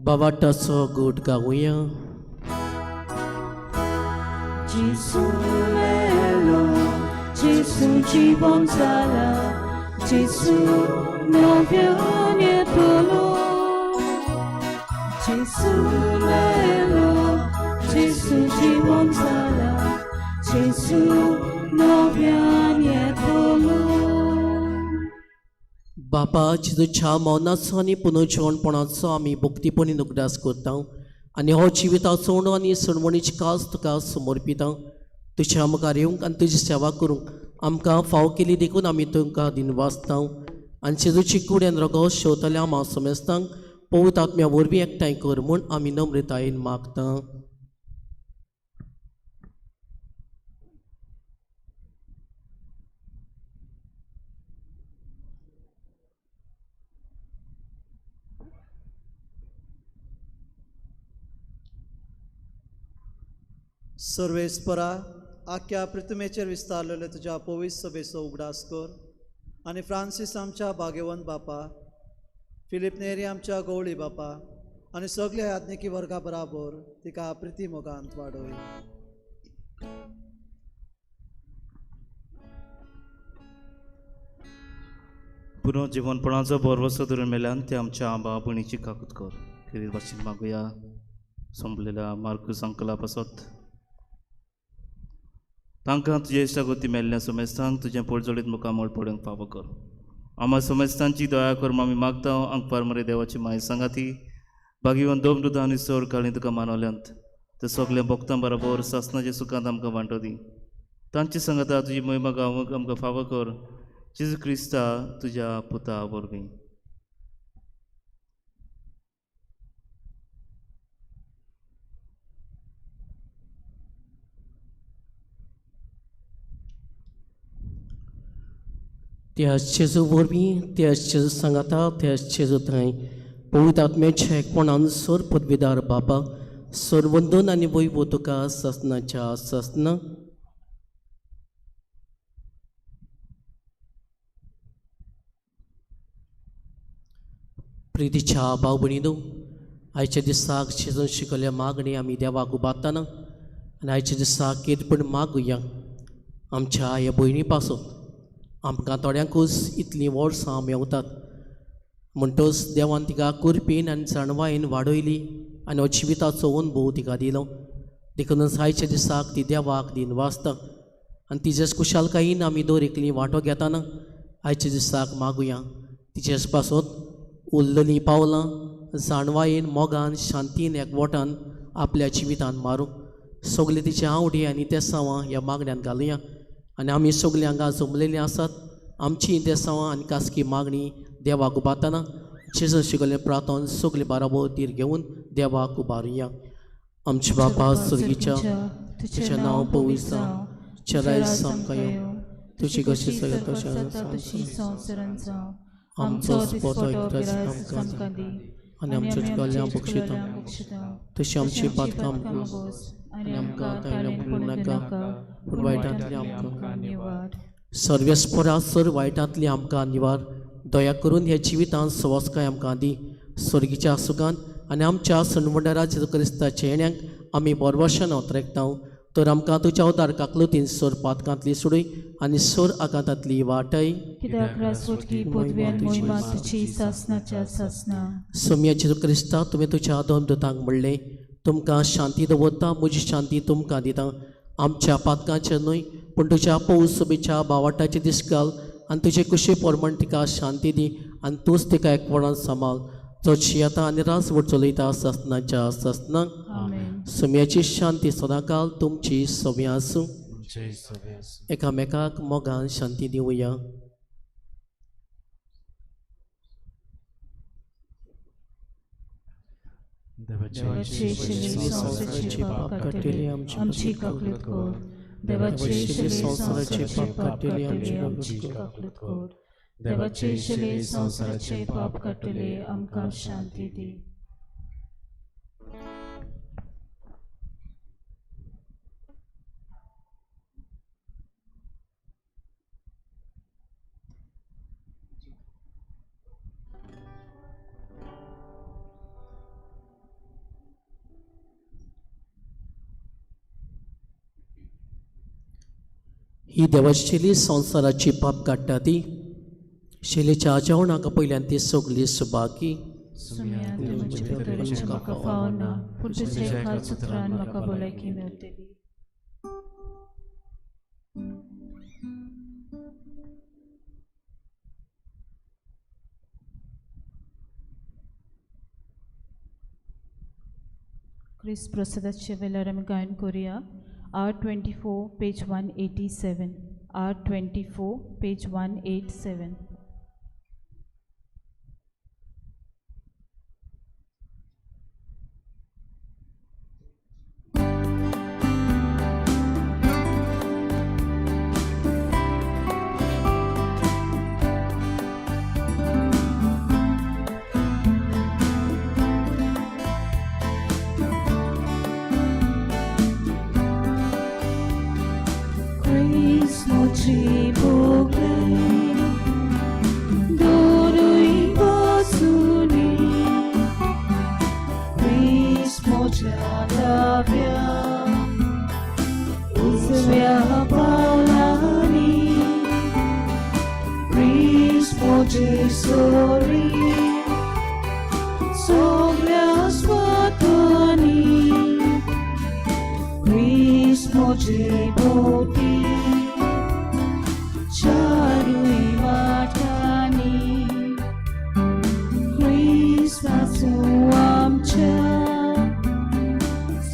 [SPEAKER 2] बाबाटाचो गूट गावया.
[SPEAKER 3] Gesù melo, Gesù जीवन जाला, Gesù नव्यान येतलो. Gesù melo, Gesù जीवन जाला, Gesù नव्यान येतलो.
[SPEAKER 2] बापा जेजूच्या मौनाचो आनी पुनर्जीवनपणाचो आमी भक्तीपणी उगडास करता आनी हो जिविताचो उणो आनी सणवणीची कास तुका समर्पिता. तुज्या मुखार येवंक आनी तुजी सेवा करूंक आमकां फाव केली देखून आमी तुमकां दिनवासता. आनी जेजूची कूड आनी रगत शेवतल्या आमा समेस्तांक पवित्र आत्म्या वरवीं एकठांय कर म्हूण आमी नम्रतायेन मागता.
[SPEAKER 9] सर्वेस्परा आख्या पृथ्वीचेर विस्तारलेले तुज्या पवित्र सभेचो उगडास कर आनी फ्रांसीस आमच्या भाग्यवंत बापा, फिलीप नेरी आमच्या गवळी बापा आनी सगल्या याज्ञिकी वर्गा बराबर तिका प्रिती मोगांत वाडय.
[SPEAKER 10] पुनर्जिवनपणाचो भरवसो धरून मेल्यान ते आमच्या आंबा भयणीची काकूत कर. खेरीत भाशेन मागुया सोंपलेल्या मार्कूस अंकला पासत तांकां तुजे इश्टागती मेल्ल्या समेस्तांक तुजें पोळजोळीत मुखामळ पडूंक फावो कर. आमा समेस्तांची दया कर आमी मागता. अंकपार मरे देवाची माय सांगाती भागीवन दोन दुदां आनी सोर काळी तुका मानवल्यांत ते सगळ्या भक्तां बरोबर सासनाच्या सुखांत आमकां वांटो दी. तांची सांगाता तुजी महिमा गावंक आमकां फावो कर. जेजू क्रिस्ता तुज्या पुता वरवीं.
[SPEAKER 2] त्या जेजू वरवीं, त्या जेजू सांगाता, त्या जेजू थंय पवित्र आत्म्याच्या एकपणान सोर पदवीदार बापा सरवंदन आनी वैभव तुका सासनाच्या सासना. प्रितीच्या भाव भयणीनो, आयच्या दिसाक जेजून शिकयल्ल्या मागणी आमी देवाक उबारतना आनी आयच्या दिसाक कितें मागुया आमच्या ह्या भयणी पासून. आमकां थोड्यांकूच इतलीं वर्सां मेवतात म्हणटच देवान तिका कुरपीन आनी जाणवायेन वाडयली आनी हो जिविताचो अनुभव तिका दिलो. देखूनच आयच्या दिसाक ती देवाक दिन वाचता आनी तिजेच कुशालकायेन आमी दर एकली वांटो घेताना आयच्या दिसाक मागुया तिचेच पासत उरलेलीं पावलां जाणवायेन मोगान शांतीन एकवटान आपल्या जिवितान मारूं. सगळे तिचे आवडी आनी तेसांवां ह्या मागण्यान घालुया आनी आमी सगळीं हांगा जमलेलीं आसात. आमची देसांवां आनी खासगी मागणी देवाक उबारतना जेजून शिकयल्लें प्रार्थन सगळीं बाराबर तीर घेवन देवाक उबारुया. आमच्या बापा स्वर्गीच्या, तुजें नांव पवित्र जावं, तुजें राज्य आमकां येवं, तुजी कशी तशी
[SPEAKER 3] संवसारांत जावं.
[SPEAKER 2] आमचो दिसपटो गिरास आमकां दी आनी आमच्या चुकल्ल्या बक्षिता तशी आमची पातकां आमकां आनी आमकां ताणें पडूं नाका पूण वायटांतली आमकां
[SPEAKER 3] निवार.
[SPEAKER 2] सर्वेस्परा सर वायटांतली आमकां निवार. दया करून ह्या जिवितांत सवस्काय आमकां दी. स्वर्गीच्या सुखान आनी आमच्या सणवंडरा जेजू क्रिस्ताच्या येण्याक आमी बोरवर्शान ओतरेकता. तर आमकां तुज्या उदार काकलुतीन सोर पातकांतली सोडय आनी सोर आघातांतली वाटय.
[SPEAKER 3] कित्याक राजवटकी पदवी आनी मोहिमा तुजी सासनाच्या सासना.
[SPEAKER 2] सोम्या जेजू क्रिस्ता, तुवें तुज्या दोन दुतांक म्हणलें, तुमकां शांती दवरता, म्हजी शांती तुमकां दिता. आमच्या पातकांचेर न्हय पूण तुज्या पौस सभेच्या बावाटाचे दीस घाल आनी तुजे कुशी प्रमाण तिका शांती दी आनी तूंच तिका एकवटान सांबाळ, जो जियेता आनी राजवट चलयता सासनाच्या सासना. सोम्याची शांती सदांकाल तुमची सोम्या आसूं. एकामेकाक मोगान शांती दिवया.
[SPEAKER 3] देवाचे शिले संवसाराचे पाप काडटले आमची काकलूत कर. देवाचे शिले संवसाराचे पाप काडटले आमची काकलूत कर. देवाचे शिले संवसाराचे पाप काडटले आमकां शांती दी.
[SPEAKER 2] ही देवाची संवसाराची पाप काडटा ती शेलेच्या जेवणाक पयल्यान ती सगळी सुबाकी.
[SPEAKER 3] सुम्या तुमचे भितर म्हाका फावना पूण तुज्या एकाच उतरान म्हाका भलायकी मेळटली. क्रिस्त प्रसादाच्या वेळार आमी गायन करुया. R24 page 187. R24 page 187.
[SPEAKER 11] तुजे सोरी सगळ्या स्वातांनी क्रिस्त म्हजे भोवती चारूय वाटांनी क्रिस्त आसूं आमच्या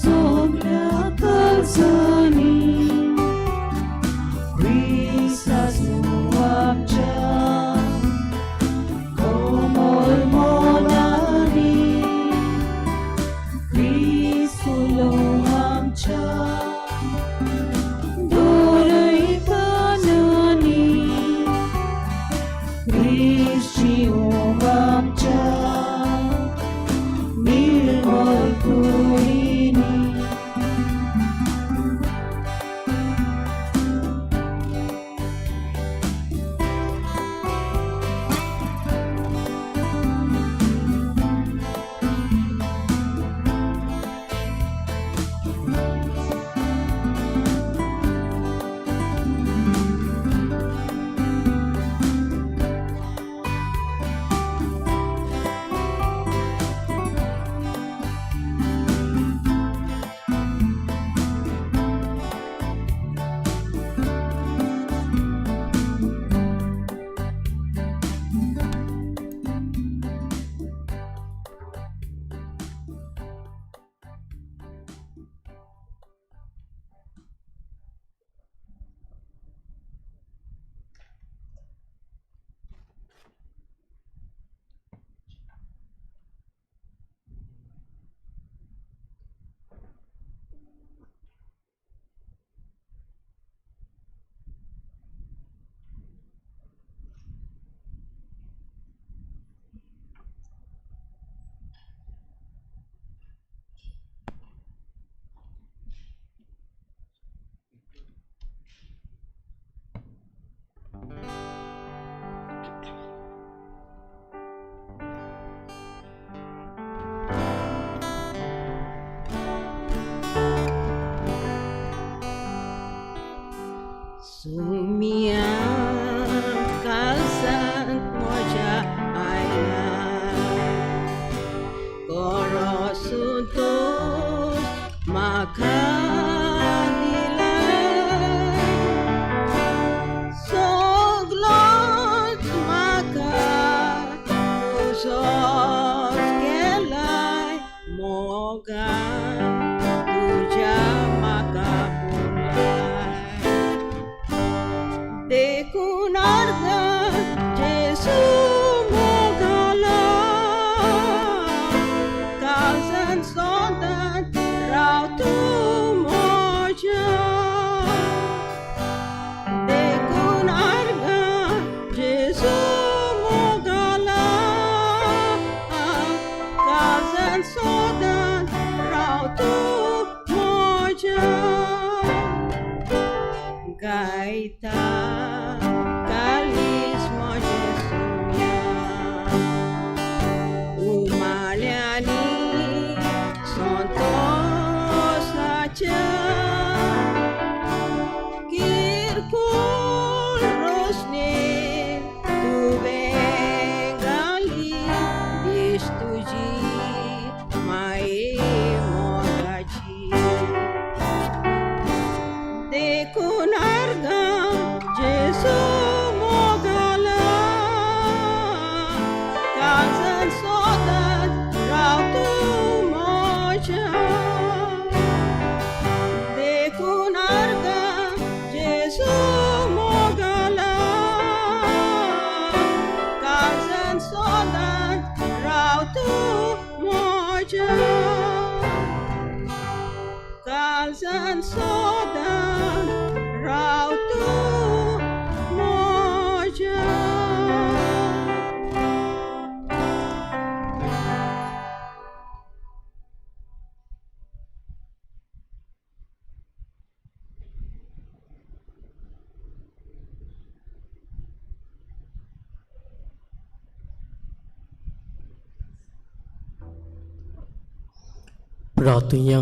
[SPEAKER 11] सगळ्या काळजांनी क्रिस्त आसूं आमच्या कोमल मनांनी क्रिस्त उलोवं आमच्या दोनूय कानांनी क्रिस्त जिवोवं आमच्या निर्मल कुडींनी.
[SPEAKER 12] Sumia काळजांत म्हज्या आयला कोरो तूं म्हाका दिला सगलोच म्हाका तुजोच केलाय मोगान तुज्या म्हाका पुरलाय देखून अर्गां जेजू मोगाला काळजांत सदांच राव तूं म्हज्या देखून अर्गां जेजू मोगाला काळजांत सदांच राव तूं म्हज्या गायता कालीस म्हजें सुम्या उमाळ्यांनी संतोसाच्या किरकोळ रोशणेन तुवें घाली दिश्ट तुजी माये मोगाची देखून अर्गां जेजू मोगाला काळजांत सदांच राव तूं म्हज्या देखून अर्गां जेजू मोगाला काळजांत सदांच राव तूं म्हज्या काळजांत सदांच राव तूं म्हज्या.
[SPEAKER 2] प्रार्थुया.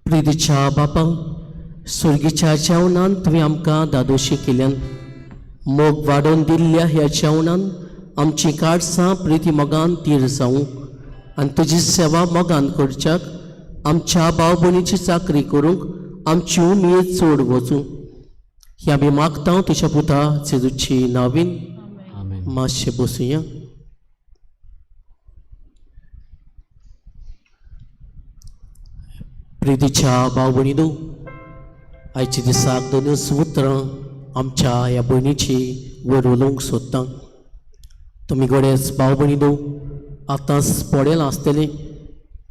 [SPEAKER 2] प्रितीच्या बापा, सुर्गीच्या जेवणान तुवें आमकां दादोशी केल्यान. मोग वाडोवन दिल्ल्या ह्या जेवणान आमची काळसां प्रिती मोगान तीर जावं आनी तुजी सेवा मोगान करच्याक आमच्या भाव भयणीची चाकरी करूंक आमची उमेद चड वचूं. ही आमी मागता तुज्या पुता जेजूची नावीन. मातशें बसुया. प्रितीच्या भाव भयणीनो, आयच्या दिसाक दोनूच उतरां आमच्या ह्या भयणीची वयर उलोवंक सोदता. तुमी गोडेच भाव भयणीनो आतांच पळयलां आसतलें,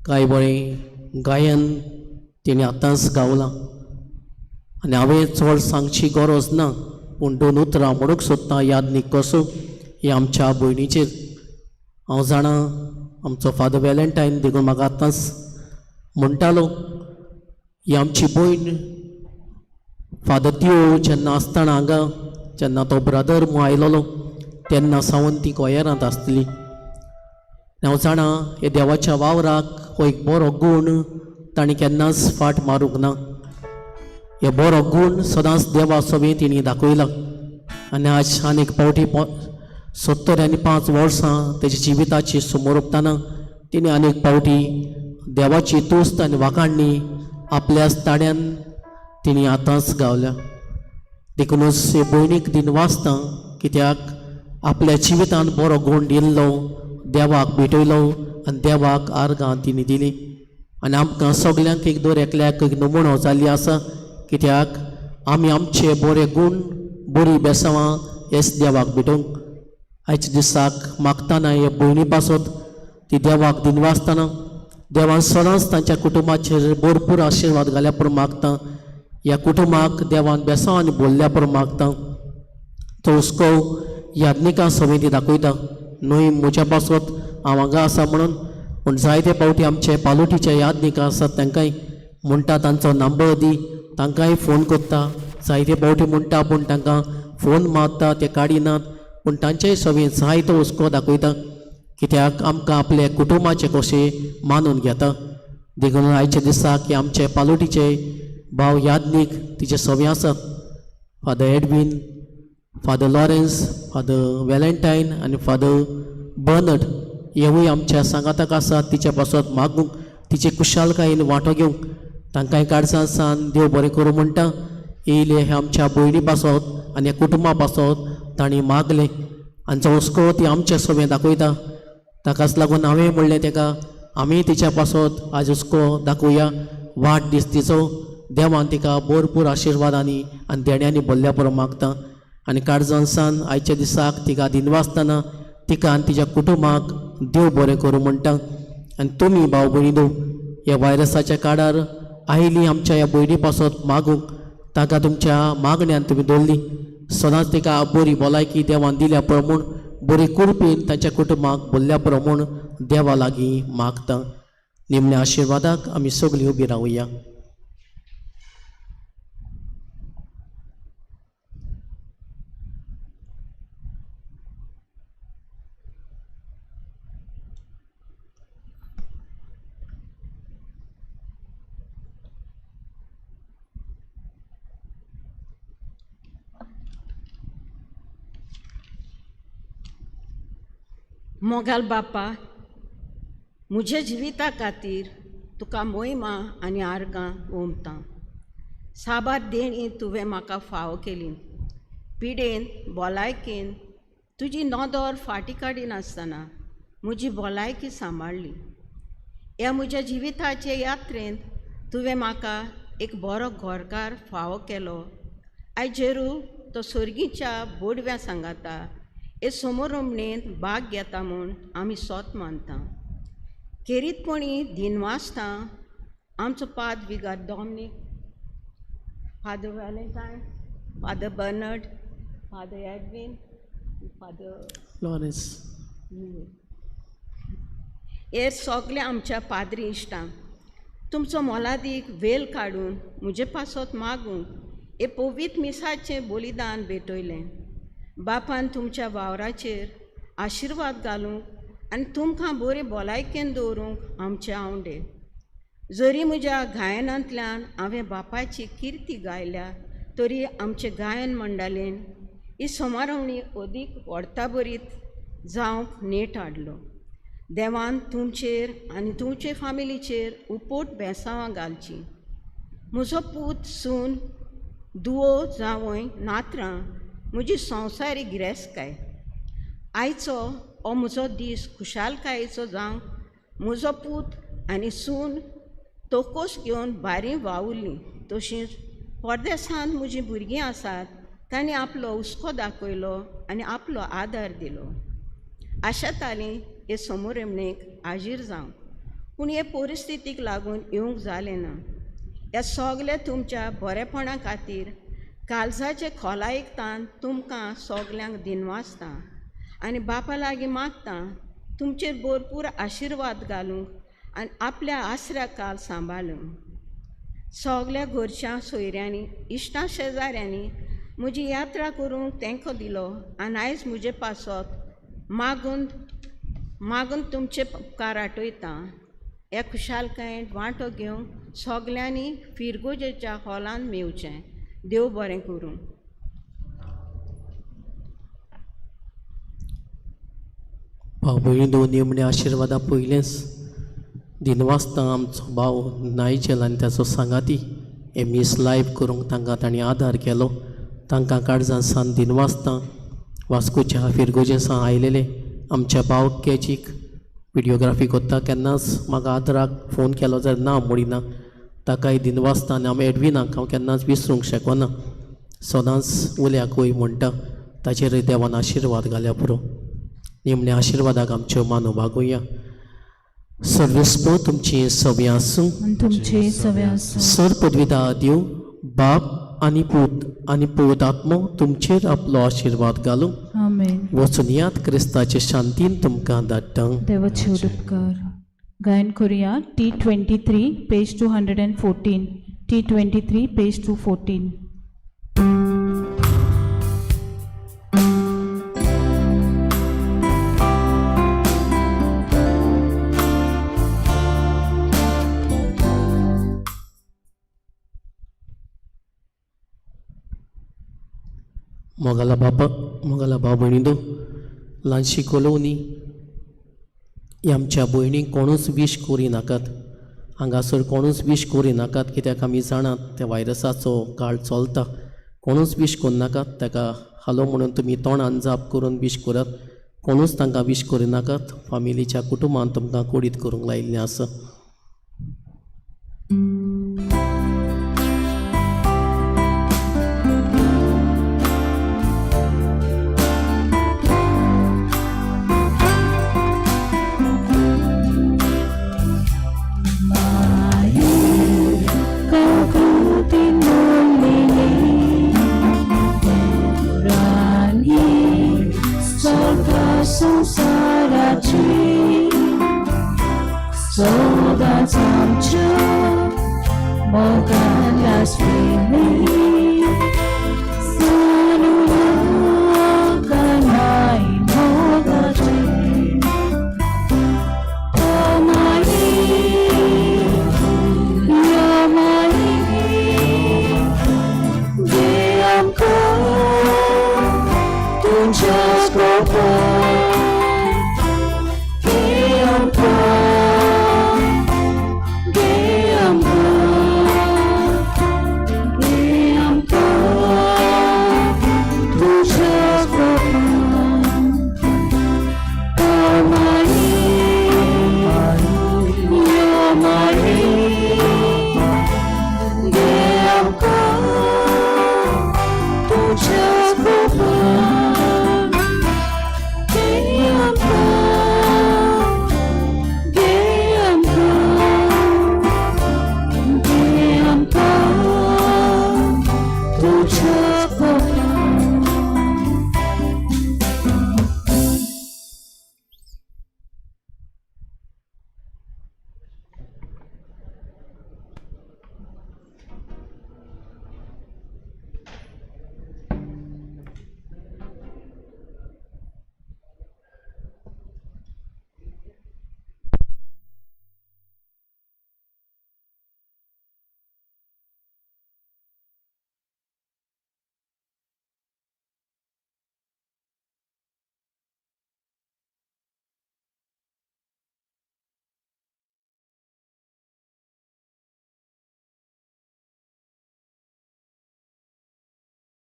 [SPEAKER 2] कांय बरें गायन तेणी आतांच गावलां आनी हांवें चड सांगची गरज ना, पूण दोन उतरां म्हणूंक सोदता यादनीक कसो हे आमच्या भयणीचेर. हांव जाणा आमचो फादर वेलेंटायन देखून म्हाका आतांच म्हणटालो, ही आमची भयण फादर त्यो जेन्ना आसतना हांगा, जेन्ना तो ब्रदर म्हूण आयलोलो तेन्ना सावन ती कोयरांत आसतली. हांव जाणा हे देवाच्या वावराक हो एक बरो गूण तांणी केन्नाच फाट मारूंक ना. हे बरो गूण सदांच देवा सवें तिणी दाखयला आनी आज आनीक फावटी 75 वर्सां तेच्या जिविताची समोर उरतना तिणें अनेक फावटी देवाची तुस्त आनी वाखाणणी आपल्याच ताड्यान तिणी आतांच गावल्या. देखूनच हे भयणीक दिनवासता, कित्याक आपल्या जिवितान बरो गूण दिल्लो देवाक भेटयलो आनी देवाक आर्गां तिणी दिली. आनी आमकां सगल्यांक एक दर एकल्याक एक नमुनो जाल्ली आसा, कित्याक आमी आमचे बरे गूण बरी बेसांवां हेच देवाक भेटोवंक. आयच्या दिसाक मागतना हे भयणी पासत ती देवाक दिनवासतना देवान सदांच तांच्या कुटुंबाचेर भरपूर आशिर्वाद घाल्या पूण मागता. ह्या कुटुंबाक देवान बेसांव आनी बोल्ल्या पूण मागता. तो हुस्को याज्ञिकां सवें ती दाखयता न्हय म्हज्या पासत हांव हांगा आसा म्हणून, पूण जायते फावटी आमचे पालोटीचे याज्ञिकां आसात तांकांय म्हणटा तांचो नंबर दी, तांकांय फोन करता. जायते फावटी म्हणटा पूण तांकां फोन मारता ते काडिनात, पूण तांचेय सवें जायतो हुस्को दाखयता, कित्याक आमकां आपले कुटुंबाचे कशें मानून घेता. देखून आयच्या दिसाक की आमचे पालोटीचे भाव याज्ञीक तिचे सवें आसात, Father Edwin, Father Lawrence, Father Valentine आनी फादर बर्नड हेवूय आमच्या सांगाताक आसात. तिच्या पासत मागूंक, तिचे कुशालकायेन वांटो घेवंक तांकांय काळजान सान देव बरें करूं म्हणटा. येयले हे आमच्या भयणी पासत आनी ह्या कुटुंबा पासत तांणी मागलें आनी जो हुस्को ती आमच्या सवें दाखयता. ताकाच लागून हांवें म्हणलें ताका आमी तिच्या पासत आज हुस्को दाखोवया, वाट दीस तिचो देवान तिका भरपूर आशिर्वादांनी आनी देण्यांनी भरल्या पुरो मागता. आनी काळजान सान आयच्या दिसाक तिका दिनवासतना तिका आनी तिच्या कुटुंबाक देव बरें करूं म्हणटा. आनी तुमी भाव भयणीनो ह्या व्हायरसाच्या काळार आयली आमच्या ह्या भयणी पासत मागूंक, ताका तुमच्या मागण्यान तुमी दवरली. सदांच तिका बरी भलायकी देवान दिल्या प्रमाण बरी कुरपेन तांच्या कुटुंबाक भरल्या प्रमाण देवा लागीं मागता. निमण्या आशिर्वादाक आमी सगळीं उबी रावया.
[SPEAKER 13] मोगाल बापा, म्हज्या जिविता खातीर तुका मोहिमा आनी आर्गां ओंपता. साबार देणी तुवें म्हाका फावो केली. पिडेन भलायकेन तुजी नदर फाटी काडिनासतना म्हजी भलायकी सांबाळ्ळी. ह्या म्हज्या जिविताचे यात्रेंत तुवें म्हाका एक बरो घरकार फावो केलो. आयज जेरू तो सर्गीच्या बोडव्या सांगाता हे समोरमणेंत भाग घेता म्हूण आमी सोत मानता. खेरीतपणी दिनवासता आमचो पाद vicar Dominic, Father Valentine, Father Bernard, Father Edwin, Father
[SPEAKER 2] Lawrence,
[SPEAKER 13] हे सगळे आमच्या पाद्री इश्टांक तुमचो मोलादीक वेल काडून म्हजे पासत मागूंक हे पवित्र मिसाचें बलिदान भेटयलें. बापान तुमच्या वावराचेर आशिर्वाद घालूंक आनी तुमकां बरी भलायकेन दवरूंक आमचे आवंडे. जरी म्हज्या गायनांतल्यान हांवें बापायची किर्ती गायल्या तरी आमचे गायन मंडळेन ही समारवणी अदीक व्हडता बरीत जावंक नेट हाडलो. देवान तुमचेर आनी तुमचे फामिलीचेर उपोट बेसांवां घालचीं. म्हजो पूत, सून, दुवो, जावंय, नातरां म्हजी संवसारी गिरेस्तकाय. आयचो हो म्हजो दीस खुशालकायेचो जावंक म्हजो पूत आनी सून तोकोस घेवन बारी वावुरलीं. तशींच परदेसांत म्हजीं भुरगीं आसात, तांणी आपलो हुस्को दाखयलो आनी आपलो आदार दिलो. आशाताली हे समोरेमणेक हाजीर जावंक, पूण हे परिस्थितीक लागून येवंक जालें ना. ह्या सगल्या तुमच्या बरेपणा खातीर काळजाचे खोलायेकतान तुमकां सगल्यांक दिनवासता आनी बापा लागीं मागता तुमचेर भरपूर आशिर्वाद घालूंक आनी आपल्या आसऱ्या काल सांबाळूंक. सगल्या घरच्या सोयऱ्यांनी, इश्टां शेजाऱ्यांनी म्हजी यात्रा करूंक तेंको दिलो आनी आयज म्हजे पासत मागून मागून तुमचे उपकार आठयता. ह्या खुशालकायेंत वांटो घेवंक सगल्यांनी फिरगोजेच्या हॉलांत मेवचें. देव बरें करूं.
[SPEAKER 2] भाव भयणी, दोन निमण्या आशिर्वादा पयलेंच दिनवासता आमचो भाव नायजेल आनी ताचो सांगाती हे मीस लायव्ह करूंक तांकां तांणी आदार केलो, तांकां काळजान सान दिनवासता. वास्कोच्या फिरगोजे सावन आयलेले आमच्या भाव कॅजीक विडियोग्राफी करता, केन्नाच म्हाका आदराक फोन केलो जाल्यार ना म्हणिना, ताकाय दिनवासता. आनी आमी एडविनाक हांव केन्नाच विसरूंक शकना, सदांच उल्याक वय म्हणटा, ताचेरय देवान आशिर्वाद घाल्या पुरो. निमण्या आशिर्वादाक आमच्यो मानो बागोवया. सर्वेस्पर तुमची सव्यां आसूं.
[SPEAKER 3] आनी तुमचे सवे आसूं.
[SPEAKER 2] सर पदविदा देव बाप आनी पूत आनी पवित्र आत्मो तुमचेर आपलो आशिर्वाद घालूं.
[SPEAKER 3] आमेन.
[SPEAKER 2] वचून यात, क्रिस्ताचे शांतीन तुमकां धाडटा.
[SPEAKER 3] देवाचे उपकार. गायन करुया T 23, page 214. T 23, page 214.
[SPEAKER 2] मोगाला बापा, मोगाला भाव भयणींनो, ल्हानशी कोलोवनी ही आमच्या भयणींक कोणूच वीश करी नाकात, हांगासर कोणूच वीश करी नाकात, कित्याक आमी जाणात त्या व्हायरसाचो काळ चलता. कोणूच वीश करू नाकात ताका. हालो म्हणून तुमी तोंडान जाप करून वीश करात, कोणूच तांकां वीश करी नाकात. फामिलीच्या कुटुंबान तुमकां कुडीत करूंक लायिल्लें आसा.
[SPEAKER 11] संसाराची सदांच आमच्या मोगान लासविली सानुनाय मोगाची. ओ माई, या माई, दे आमकां तुमच्याच कृपा. दे आमकां, दे आमकां, दे आमकां तुमच्याच कृपा. ओ.